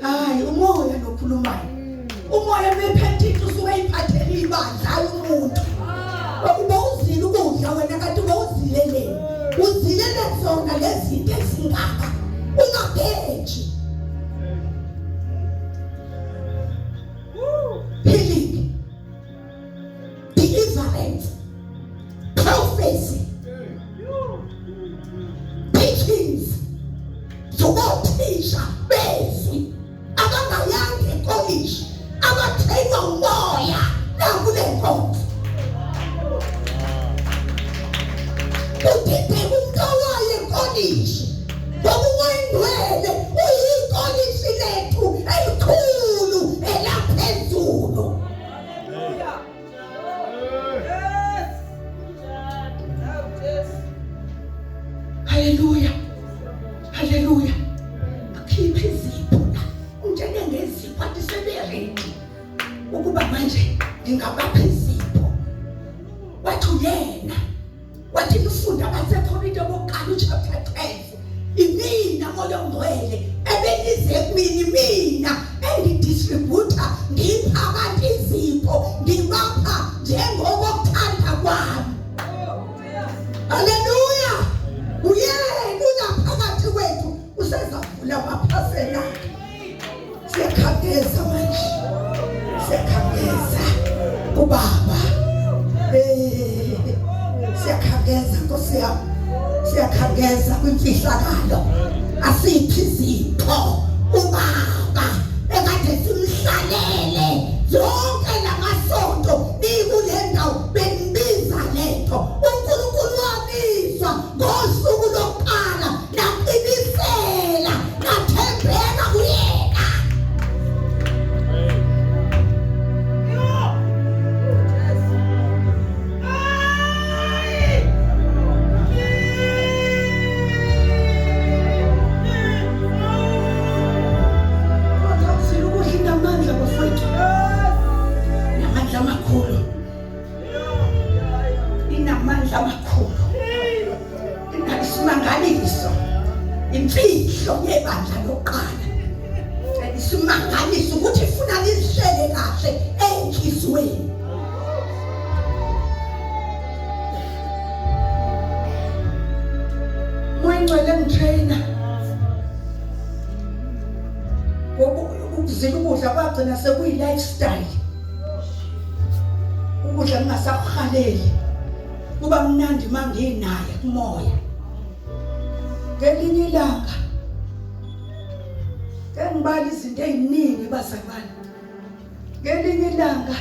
hayi umoya lokhulumayo umoya mephethe usuke iphathele ibandla hayi umuntu ukuba uzile ukudla wena kanti ubawuzileleni uzilele zona lezinto ezingaka ungageji healing deliverance prophecy teachings zobothisha bezwi abangayanga ekolishi abathengwa umoya nakule nkonzo kudideka umuntu owaye ekolishi ngoba umoya ingcwele uyikolishi lethu elikhulu elaphezulu. Haleluya. Haleluya. Akhiphe izipho la. Ungitshele ngezipho athi sebeready ukuba manje ngingabapha izipho. Wathi uyena. Wathi nifunda abaseKorinte bokuqala uchapter 12. Imina moya ongcwele ebenize kumina imina engidistributa ngipha abantu izipho ngibapha njengokuthanda kwami. Haleluya! Uyena unaphakathi kwethu usezavula amaphasela akhe. Siyakhangeza manje. Siyakhangeza kubaba. Eh siyakhangeza Nkosi yami. Siyakhangeza kwimfihlakalo. Asiphi izipho ubaba ekade simhlalele zonke lamasonto nikule ndawo bengibiza lento uNkulunkulu wabizwa ngosuku lokuqala naqinisela nathembeka kuyena. Kodwa ukudla inamandla bafowethu, namandla amakhulu. Inamandla amakhulu, isimangaliso, imfihlo yebandla lokuqala, isimangaliso ukuthi ifuna lizihlele kahle enhliziyweni. Moya Ngcwele ngitrainer ngoba ukuzila ukudla kwagcina sekuyi-lifestyle. Ukudla ngingasakuhaleli kuba mnandi uma nginaye kumoya. Ngelinye ilanga engibala izinto eziningi bazalwane, ngelinye ilanga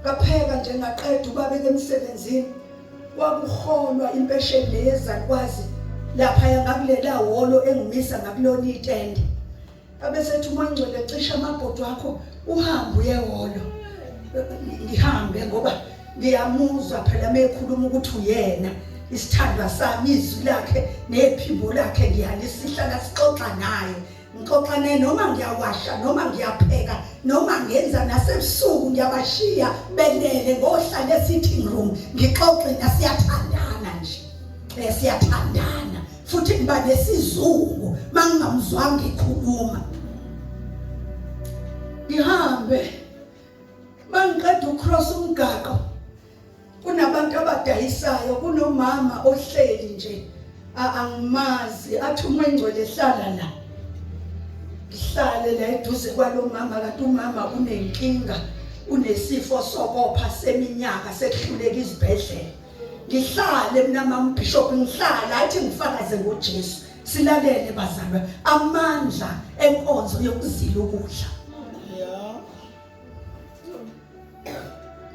ngapheka nje ngaqeda ubabeka emsebenzini, kwakuholwa impesheni leyezalukwazi laphaya ngakulela hholo engimisa ngakulona itende. Abesethi uMoya Ongcwele cisha amabhodo akho uhambe uye ehholo. Ngihambe ngoba ngiyamuzwa phela mekhuluma ukuthi uyena isithandwa sami, izwi lakhe nephimbo lakhe ngiyalisihlala sixoxa naye. Ngixoxa naye noma ngiyawasha noma ngiyapheka noma ngenza nasebusuku ngiyabashiya belele ngohlala e-sitting room ngixoxe nasiyathandana nje. Eh siyathandana. Futhi ngiba nesizungu mangingamzwanga ekhuluma. Ngihambe mangiqeda ucross Angimazi athi uma ingcwele hlala la ngihlale la eduze kwalomama kanti umama unenkinga unesifo sokopha seminyaka sekuhluleka izibhedlela ngihlale mina mama bishop ngihlala athi ngifakaze ngoJesu silalele bazalwa amandla enkonzo yokuzila ukudla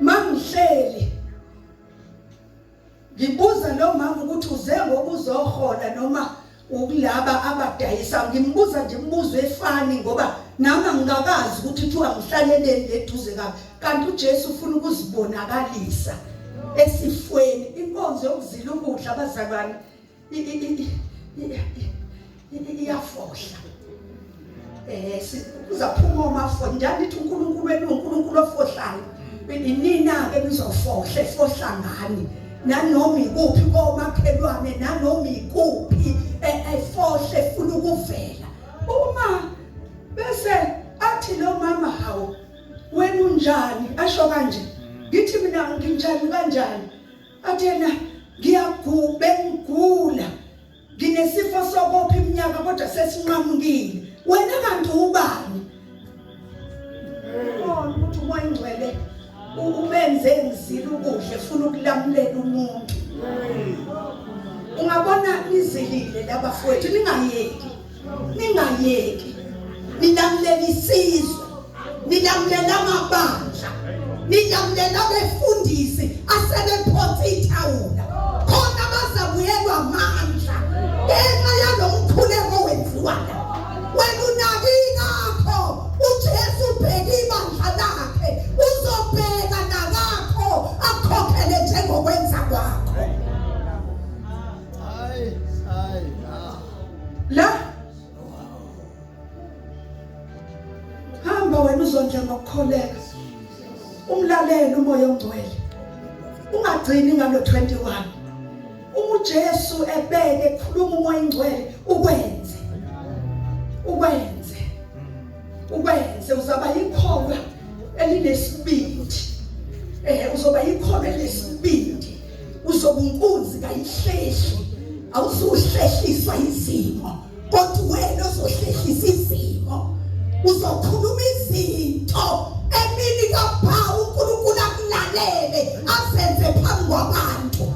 mangihleli Ngibuza lo mama ukuthi uze ngokuzohola noma ukulaba abadayisa ngimbuza nje imibuzo efani ngoba nami angikakazi ukuthi kuthiwa ngihlaleleni leduze kabi kanti uJesu ufuna ukuzibonakalisa esifweni inkonzo yokuzila ukudla abazalwane iyafohla eh kuzaphuma omafo njani ithi uNkulunkulu wenu uNkulunkulu ofohlayo inina ke nizofohla efohla ngani nanoma ikuphi komakhelwane nanoma ikuphi efohle efuna ukuvela uma bese athi lo mama hawu wena unjani asho kanje ngithi mina nginjani kanjani athi yena ngiyagube ngigula nginesifo sokopha iminyaka kodwa sesinqamukile wena kanti ubani ubona ukuthi umoya ingcwele umenze ngizila ukudla efuna ukulamulela umuntu ungabona nizilile labafowethu ningayeki ningayeki nilamulela isizwe nilamulela amabandla nilamulela abefundisi asebephonsa ithawula khona bazabuyelwa amandla ngenxa yalo mkhuleko wenziwa la wena unakingakho uJesu ubheka ibandla lakhe uzobheka nakakho akukhokhele njengokwenza kwakho hayi hayi la hamba wena uzondla ngokukholeka umlalele umoya ongcwele ungagcini ngalo 21 uma uJesu ebeke ekhuluma umoya ongcwele ukwenze ukwenze ukwenze uzaba ikholwa elinesibindi eh uzoba ikholwa elinesibindi uzoba unkunzi kayihlehli awuzuhlehliswa izimo kodwa wena ozohlehlisa izimo uzokhuluma izinto emini kabhawu uNkulunkulu akulalele azenze phambi kwabantu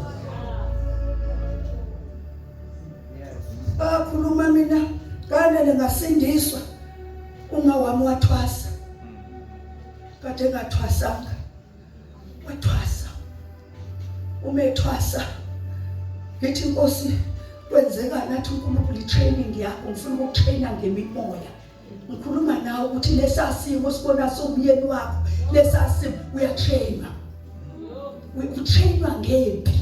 bakhuluma mina kanele ngasindiswa uma wami wathwasa kade ngathwasanga wathwasa uma ethwasa ngithi inkosi kwenzeka nathi uNkulunkulu i-training yakho ngifuna ukukutraina ngemimoya ngikhuluma nawe ukuthi lesa simo sibona somyeni wakho lesa simo uyatrainwa utrainwa ngempi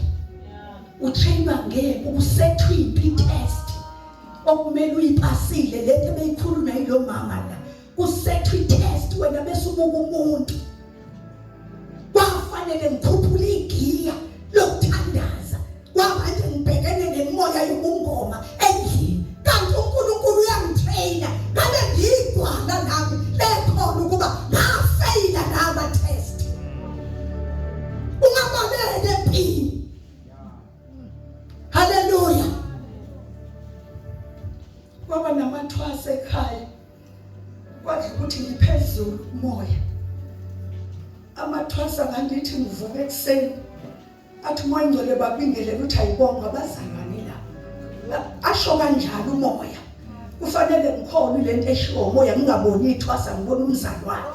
utrainwa ngempi ukusethwa impi test okumele uyipasile lento ebeyikhuluma yilo mama la kusethwa i-test wena bese ubuka umuntu kwafanele ngikhuphule igiya lokuthandaza kwamanje ngibhekene nemimoya yobungoma endlini kanti uNkulunkulu uyangitraina ngabe ngiyigwala nami lekhona ukuba ngafeyila nama test ungabaleke empini haleluya kwaba namathwasa ekhaya Kwathi ukuthi ngiphezulu umoya. Amathwasa ngandithi ngivuka ekuseni. Athi umoya ingcwele babingelele ukuthi ayibonga abazalwane la. Asho kanjalo umoya. Kufanele ngikholwe lento eshiwo umoya ngingaboni ithwasa ngibona umzalwane.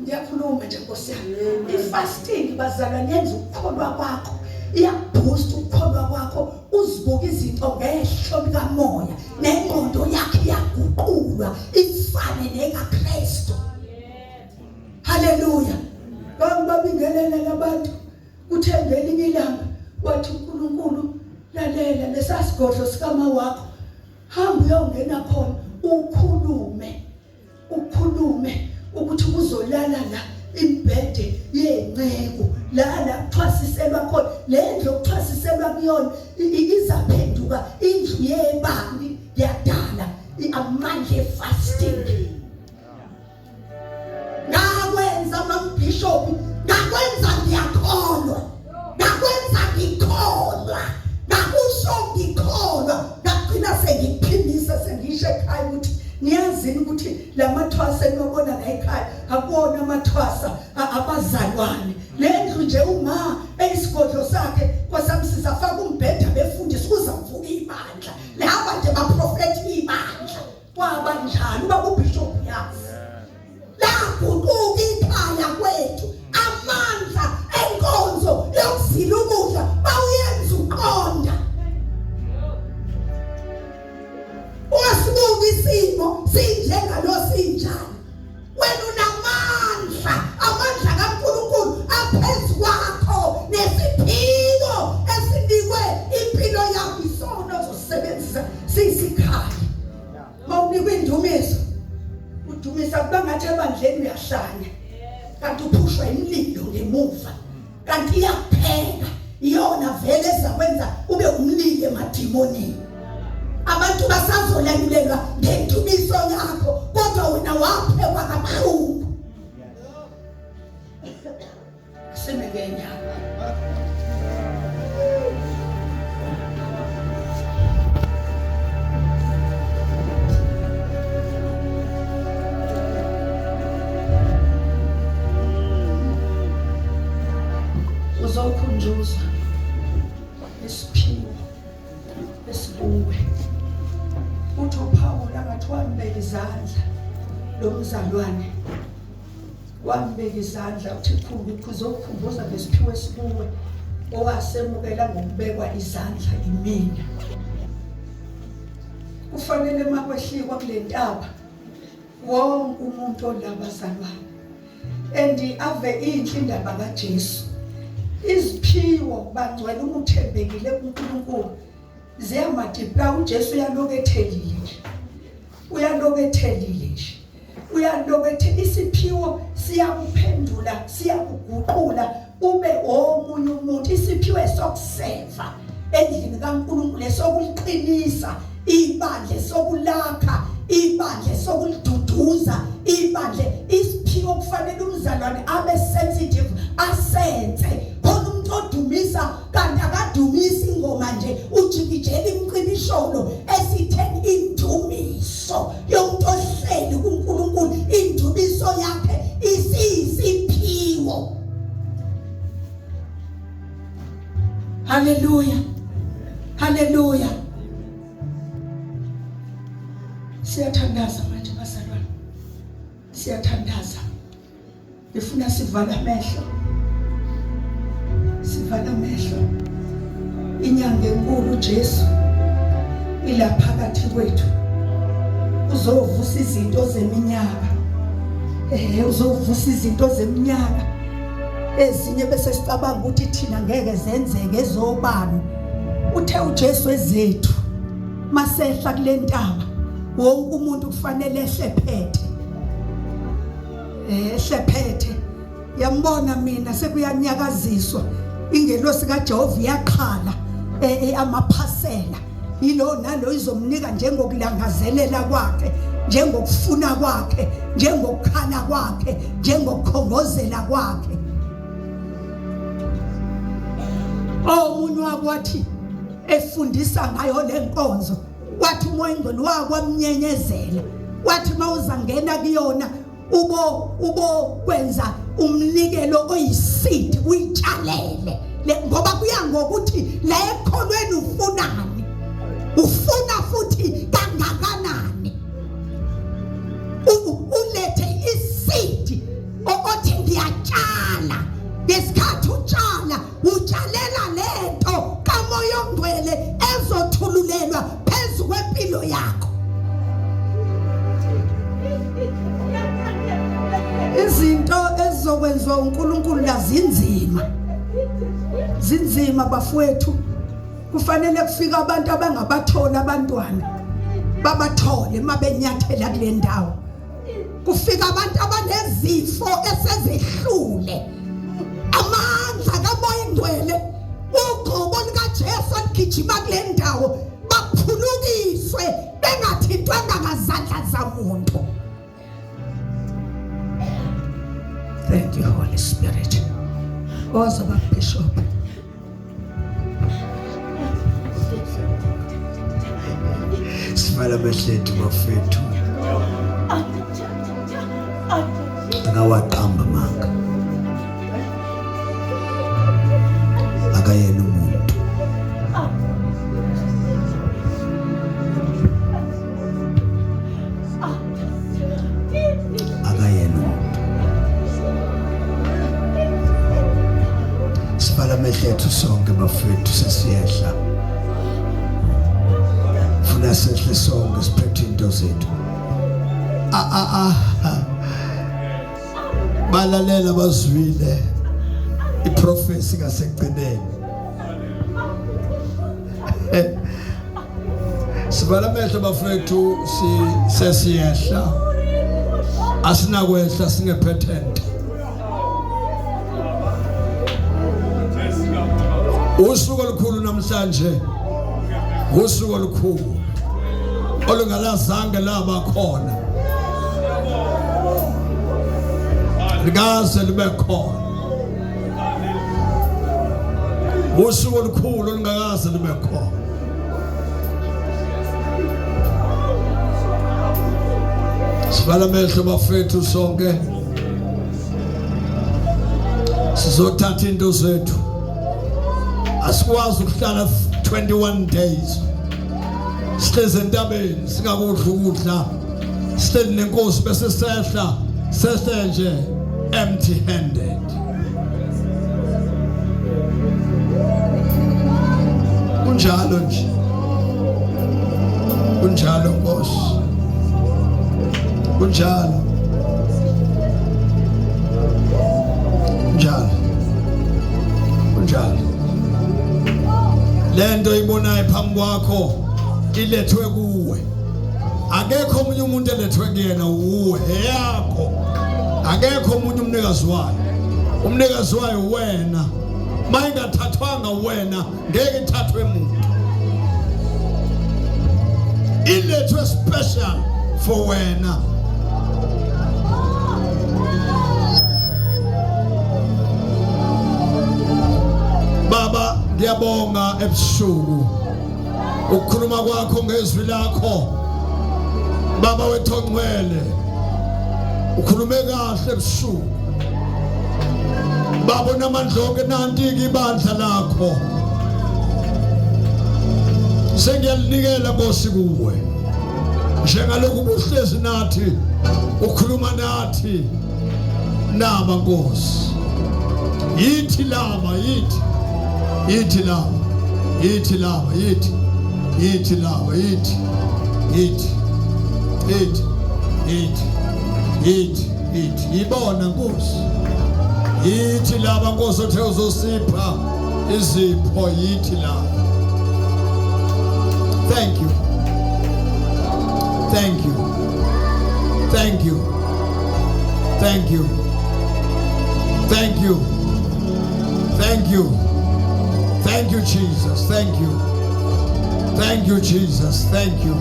Ngiyakhuluma nje Nkosi yami. I-fasting bazalwane yenza ukukholwa kwakho. Iyakuboost ukukholwa kwakho uzibuka izinto ngehlo likamoya nengqondo yakhe iyaguqulwa ifane nekaKristu. Haleluya. Bangibabingelela labantu kuthe ngelinye ilanga wathi uNkulunkulu lalela lesasigodlo sikama wakho hamba uyongena khona ukhulume ukhulume ukuthi kuzolala la imbhede yenceku la la kuthwasiselwa khona le ndlu okuthwasiselwa kuyona izaphenduka indlu yebani yadala amandla efasting ngakwenza mambishop ngakwenza ngiyakholwa ngakwenza ngikholwa ngakusho ngikholwa. Lamathwasa eniwabona la ekhaya akuwona amathwasa abazalwane. Le ndlu nje uma eyisigodlo sakhe kwasamsiza afaka umbheda befundisi kuzavuka ibandla. Laba nje baprofethi ibandla. Kwaba njalo ubaba uBishop uyazi. Laguquka ikhaya kwethu amandla enkonzo yokuzila ukudla bawuyenza uqonda. Ungasibuki isimo sinjengalo sinjani. Wena unamandla, amandla kaNkulunkulu aphezu kwakho nesiphiwo esinikwe impilo yakho isona ozosebenzisa siyisikhali. Mawunikwa indumiso udumisa kuba ngathi ebandleni uyahlanya kanti uphushwa imililo ngemuva kanti iyakupheka iyona vele ezakwenza ube umlilo emadimonini abantu basazolalulelwa ngendumiso yakho kodwa wena waphekwa kabuhlungu Sime ngenyanga. Uzokhunjuzwa isiphiwo esikuwe. Uthi uPawulu angathi wambeka izandla lo mzalwane Wambeka izandla uthi uzokukhumbuza ngesiphiwo esikuwe owasemukela ngokubekwa izandla imina. Kufanele makwehlikwa kule ntaba wonke umuntu olabazalwane and ave inhle indaba kaJesu. Iziphiwo bangcwele uma uthembekile kuNkulunkulu ziyamatipla uJesu uyaloku ethelile nje. Uyaloku ethelile nje. Uyalokethe isiphiwo siyakuphendula siyakuguqula ube omunye umuntu isiphiwo esokuseva endlini kaNkulunkulu esokuliqinisa ibandla sokulakha ibandla sokuliduduza ibandla isiphiwo kufanele umzalwane abe sensitive asense khona umuntu odumisa kanti akadumisi ingoma nje ujikijela imcibisholo esithe indumiso yomuntu ohleli kuNkulunkulu indumiso yakhe isiyisiphiwo haleluya haleluya siyathandaza manje bazalwane siyathandaza Ngifuna sivale amehlo. Sivale amehlo. Inyanga enkulu uJesu ila phakathi kwethu. Uzovusa izinto zeminyaka. Eh uzovusa izinto zeminyaka. Ezinye bese sicabanga ukuthi thina ngeke zenzeke ezobani. Uthe uJesu ezethu masehla kule ntaba wonke umuntu kufanele ehle phethe. Ehlephethe yambona mina sekuyanyakaziswa ingelosi kaJehova iyaqhala eh, eh, amaphasela yilo nalo izomnika njengokulangazelela kwakhe njengokufuna kwakhe njengokukhala kwakhe njengokukhongozela kwakhe omunye wakwathi efundisa ngayo lenkonzo wathi umoya ingcwele wakwamnyenyezela wathi mawuzangena kuyona ubo ubo kwenza umnikelo oyiseed uyitshalele ngoba kuya ngokuthi la ekholweni ufunani ufuna futhi kangakanani ulethe iseed othi ngiyatshala ngesikhathi utshala utshalela lento kamoya ongcwele ezothululelwa phezu kwempilo yakho izinto ezizokwenziwa uNkulunkulu lazinzima zinzima bafowethu kufanele kufike abantu abangabathola abantwana babathole mabenyathela kule ndawo kufika abantu abanezifo esezehlule amandla kamoya ingcwele ugcobo likaJesu aligijima kule ndawo baphulukiswe bengathintwanga ngazandla zamuntu Thank you Holy Spirit Woza Bishop Sivala amehlo ethu bafethu. Akawaqamba amanga. Akayena umuntu. Akayena umuntu. Sivala amehlo ethu sonke bafethu sesiyehla. Funa sehle sonke siphethe into zethu. Ah ah ah. Balalela bazwile iprofesi kasekugcineni. Sivala amehlo bafethu si sesiyehla. Asinakwehla singephethe nto. Usuku olukhulu namhlanje. Usuku olukhulu olungalazange laba khona. Likaze libe khona. Usuku olukhulu olungakaze libe khona. Sivala amehlo bafethu sonke. Sizothatha into zethu. Asikwazi ukuhlala 21 days. Sihlezi entabeni singakudla ukudla. Sihleli nenkosi bese sehla sehle nje empty handed. Kunjalo nje. Kunjalo Nkosi. Kunjalo. Kunjalo. Kunjalo. Lento ibonayo phambi kwakho ilethwe kuwe. Akekho omunye umuntu elethwe kuyena uwe eyakho. Akekho omunye umnikazi wayo. Umnikazi wayo wena. Mayingathathwanga wena ngeke ithathwe muntu. Ilethwe special for wena. Baba ngiyabonga ebusuku ukukhuluma kwakho ngezwi lakho Baba wethu ongcwele ukhulume kahle ebusuku Baba onamandla onke nanti-ke ibandla lakho sengiyalinikela Nkosi kuwe njengalokhu ubuhlezi nathi ukhuluma nathi naba Nkosi yithi laba yithi yithi laba yithi laba yithi yithi laba yithi yithi yithi yithi yithi yithi yibona Nkosi yithi laba Nkosi othe uzosipha izipho yithi laba. Thank you, thank you, thank you, thank you, thank you, thank you, thank you Jesus, thank you, thank you Jesus, thank you,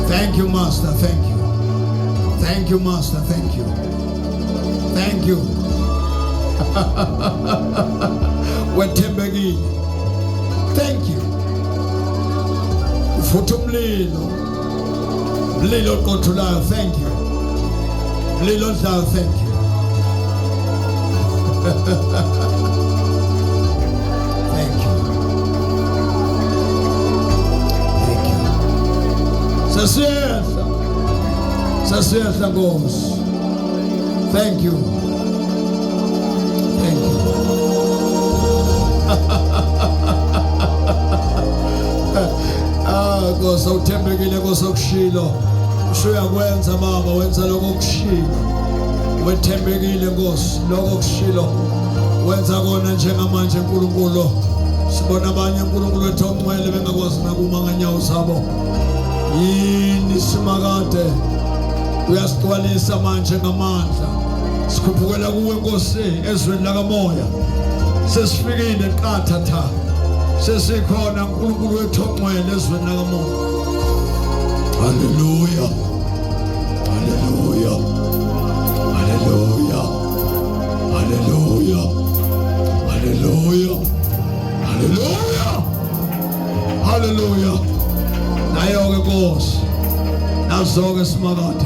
thank you Master, thank you, thank you Master, thank you, thank you. Wethembekile, thank you. Ufutha umlilo, umlilo oqothulayo, thank you. Umlilo odlayo, thank you. Thank you, thank you. Sesiyehla, sesiyehla Nkosi. Thank you, thank you. Ah Nkosi uthembekile Nkosi okushilo usuyakwenza Baba wenza lokho okushilo wethembekile Nkosi lokho okushilo wenza kona njengamanje uNkulunkulu sibona abanye uNkulunkulu wethu ongcwele bengakwazi nakuma nganyawo zabo yini simakade uyasigcwalisa manje ngamandla sikhuphukela kuwe Nkosi ezweni lakamoya sesifikile qatha tha sesikhona uNkulunkulu wethu ongcwele ezweni lakamoya. Haleluya, haleluya, haleluya, haleluya, haleluya, haleluya, haleluya. Nayo-ke Nkosi, nazo-ke simakade.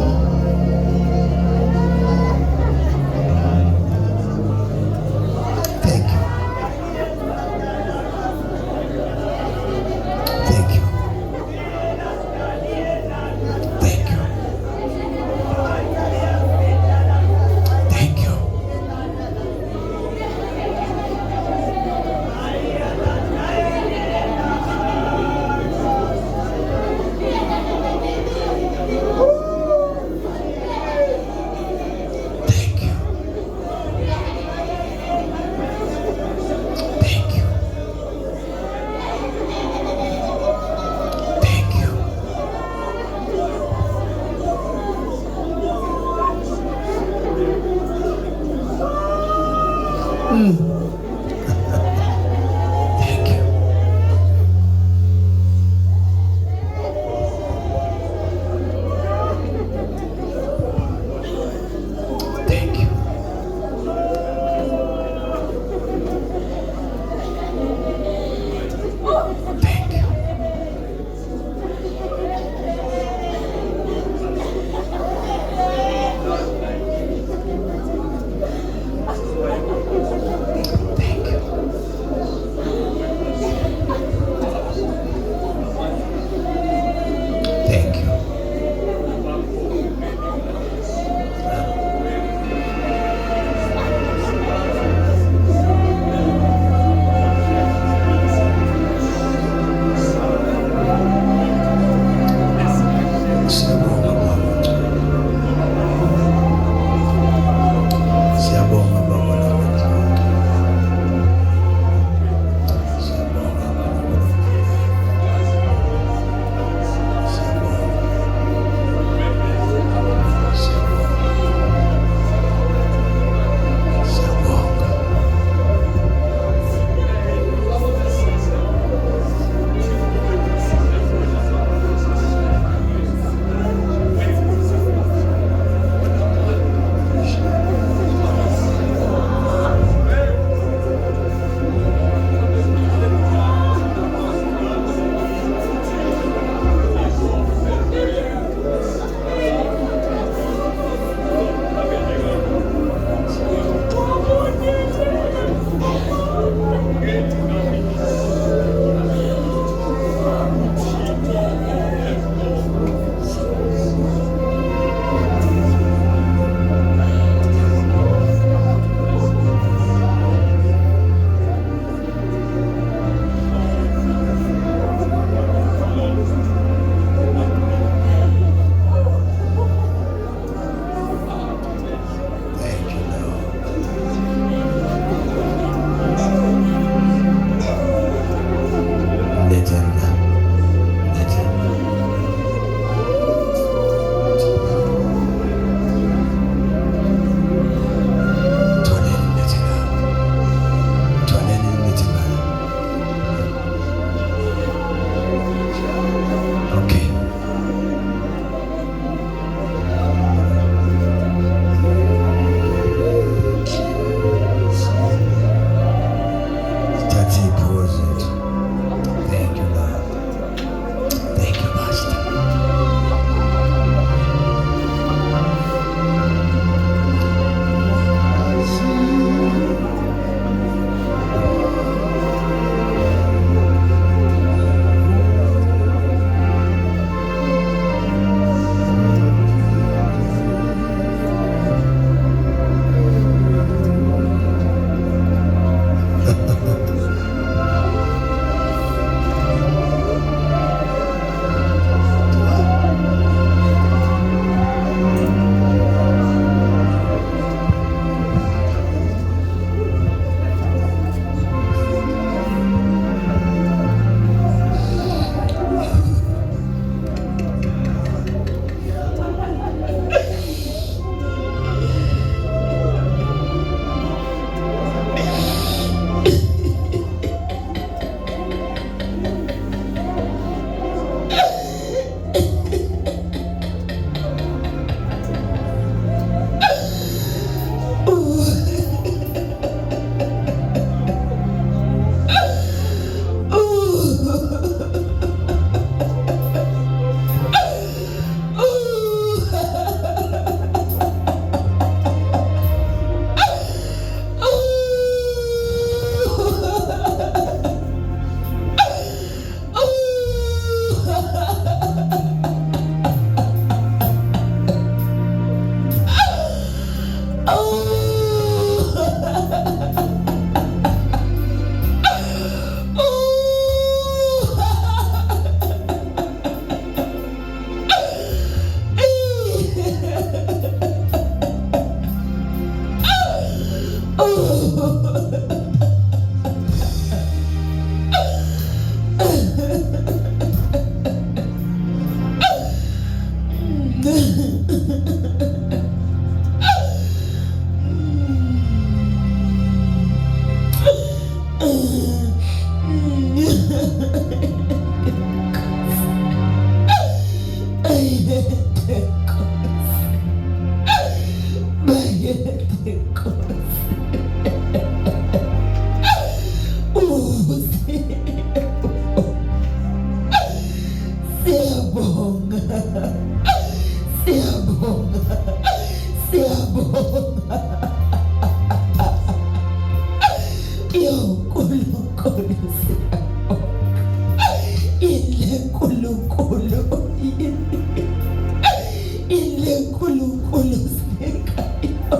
Thank you. Thank you. Thank you. Thank you. Thank you. Siyabonga Baba. Siyabonga Baba namandla. Siyabonga Baba. Siyabonga. Siyabonga. Siyabonga. Thank you, Lord. Letheni la. Letheni. Tholeni letheni la. Tholeni letheni la. Okay. Sithathe iy'phiwo zethu. Thank you, Lord. Thank you, Master. Nkosi. Siyabonga. Siyabonga. Siyabonga. Yo Nkulunkulu siyabonga. Ile Nkulunkulu. Ile Nkulunkulu sikayo.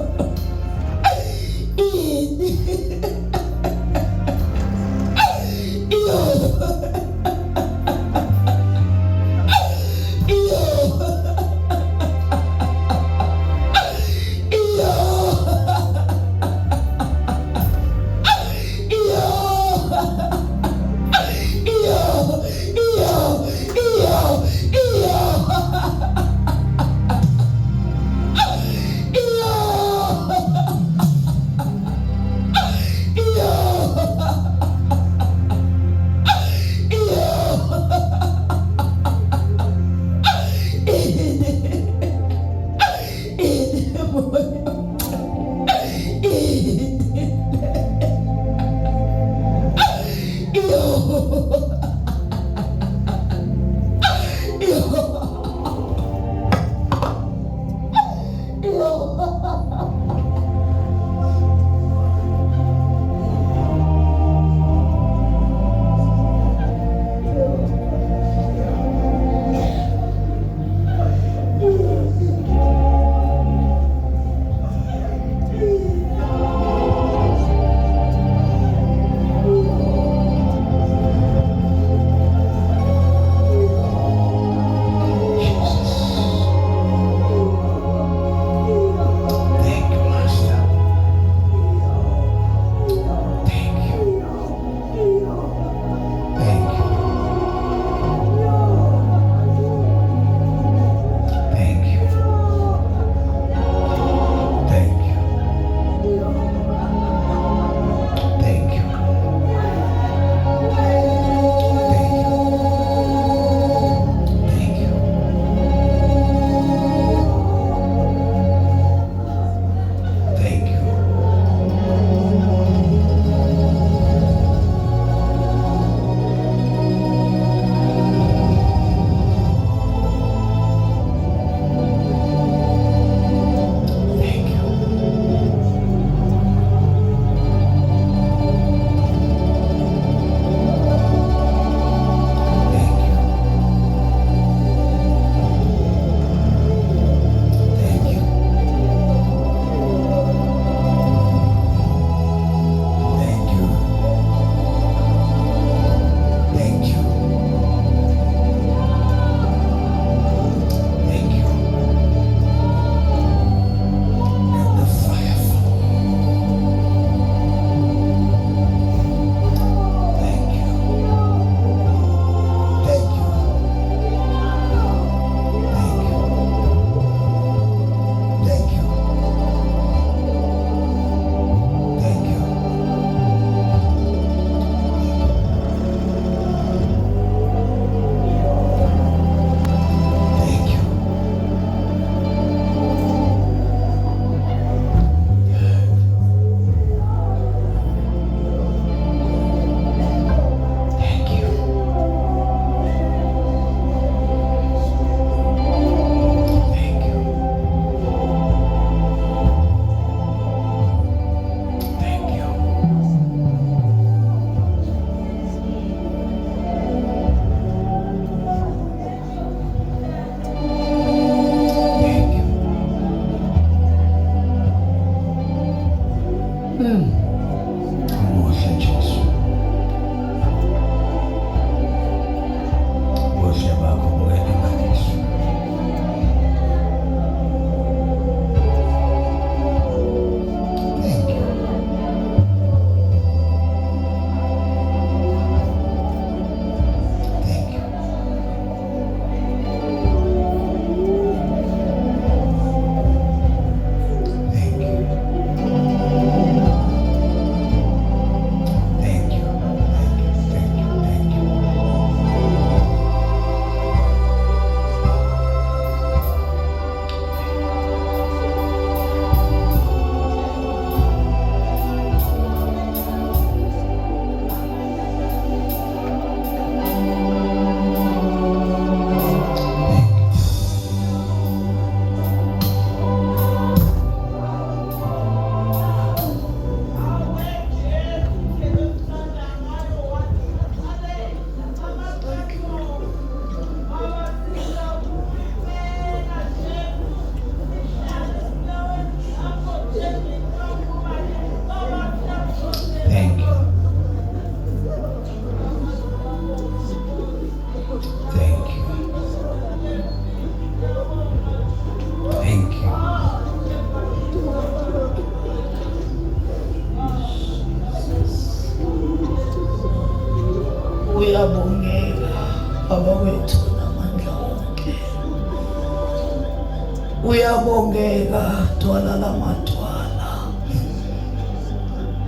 Uyabongeka dwala lamadwala.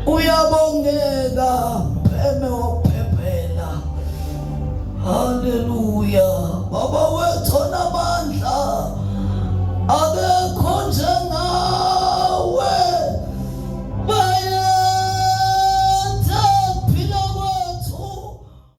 Uyabongeka pheme wophephela. Haleluya. Baba.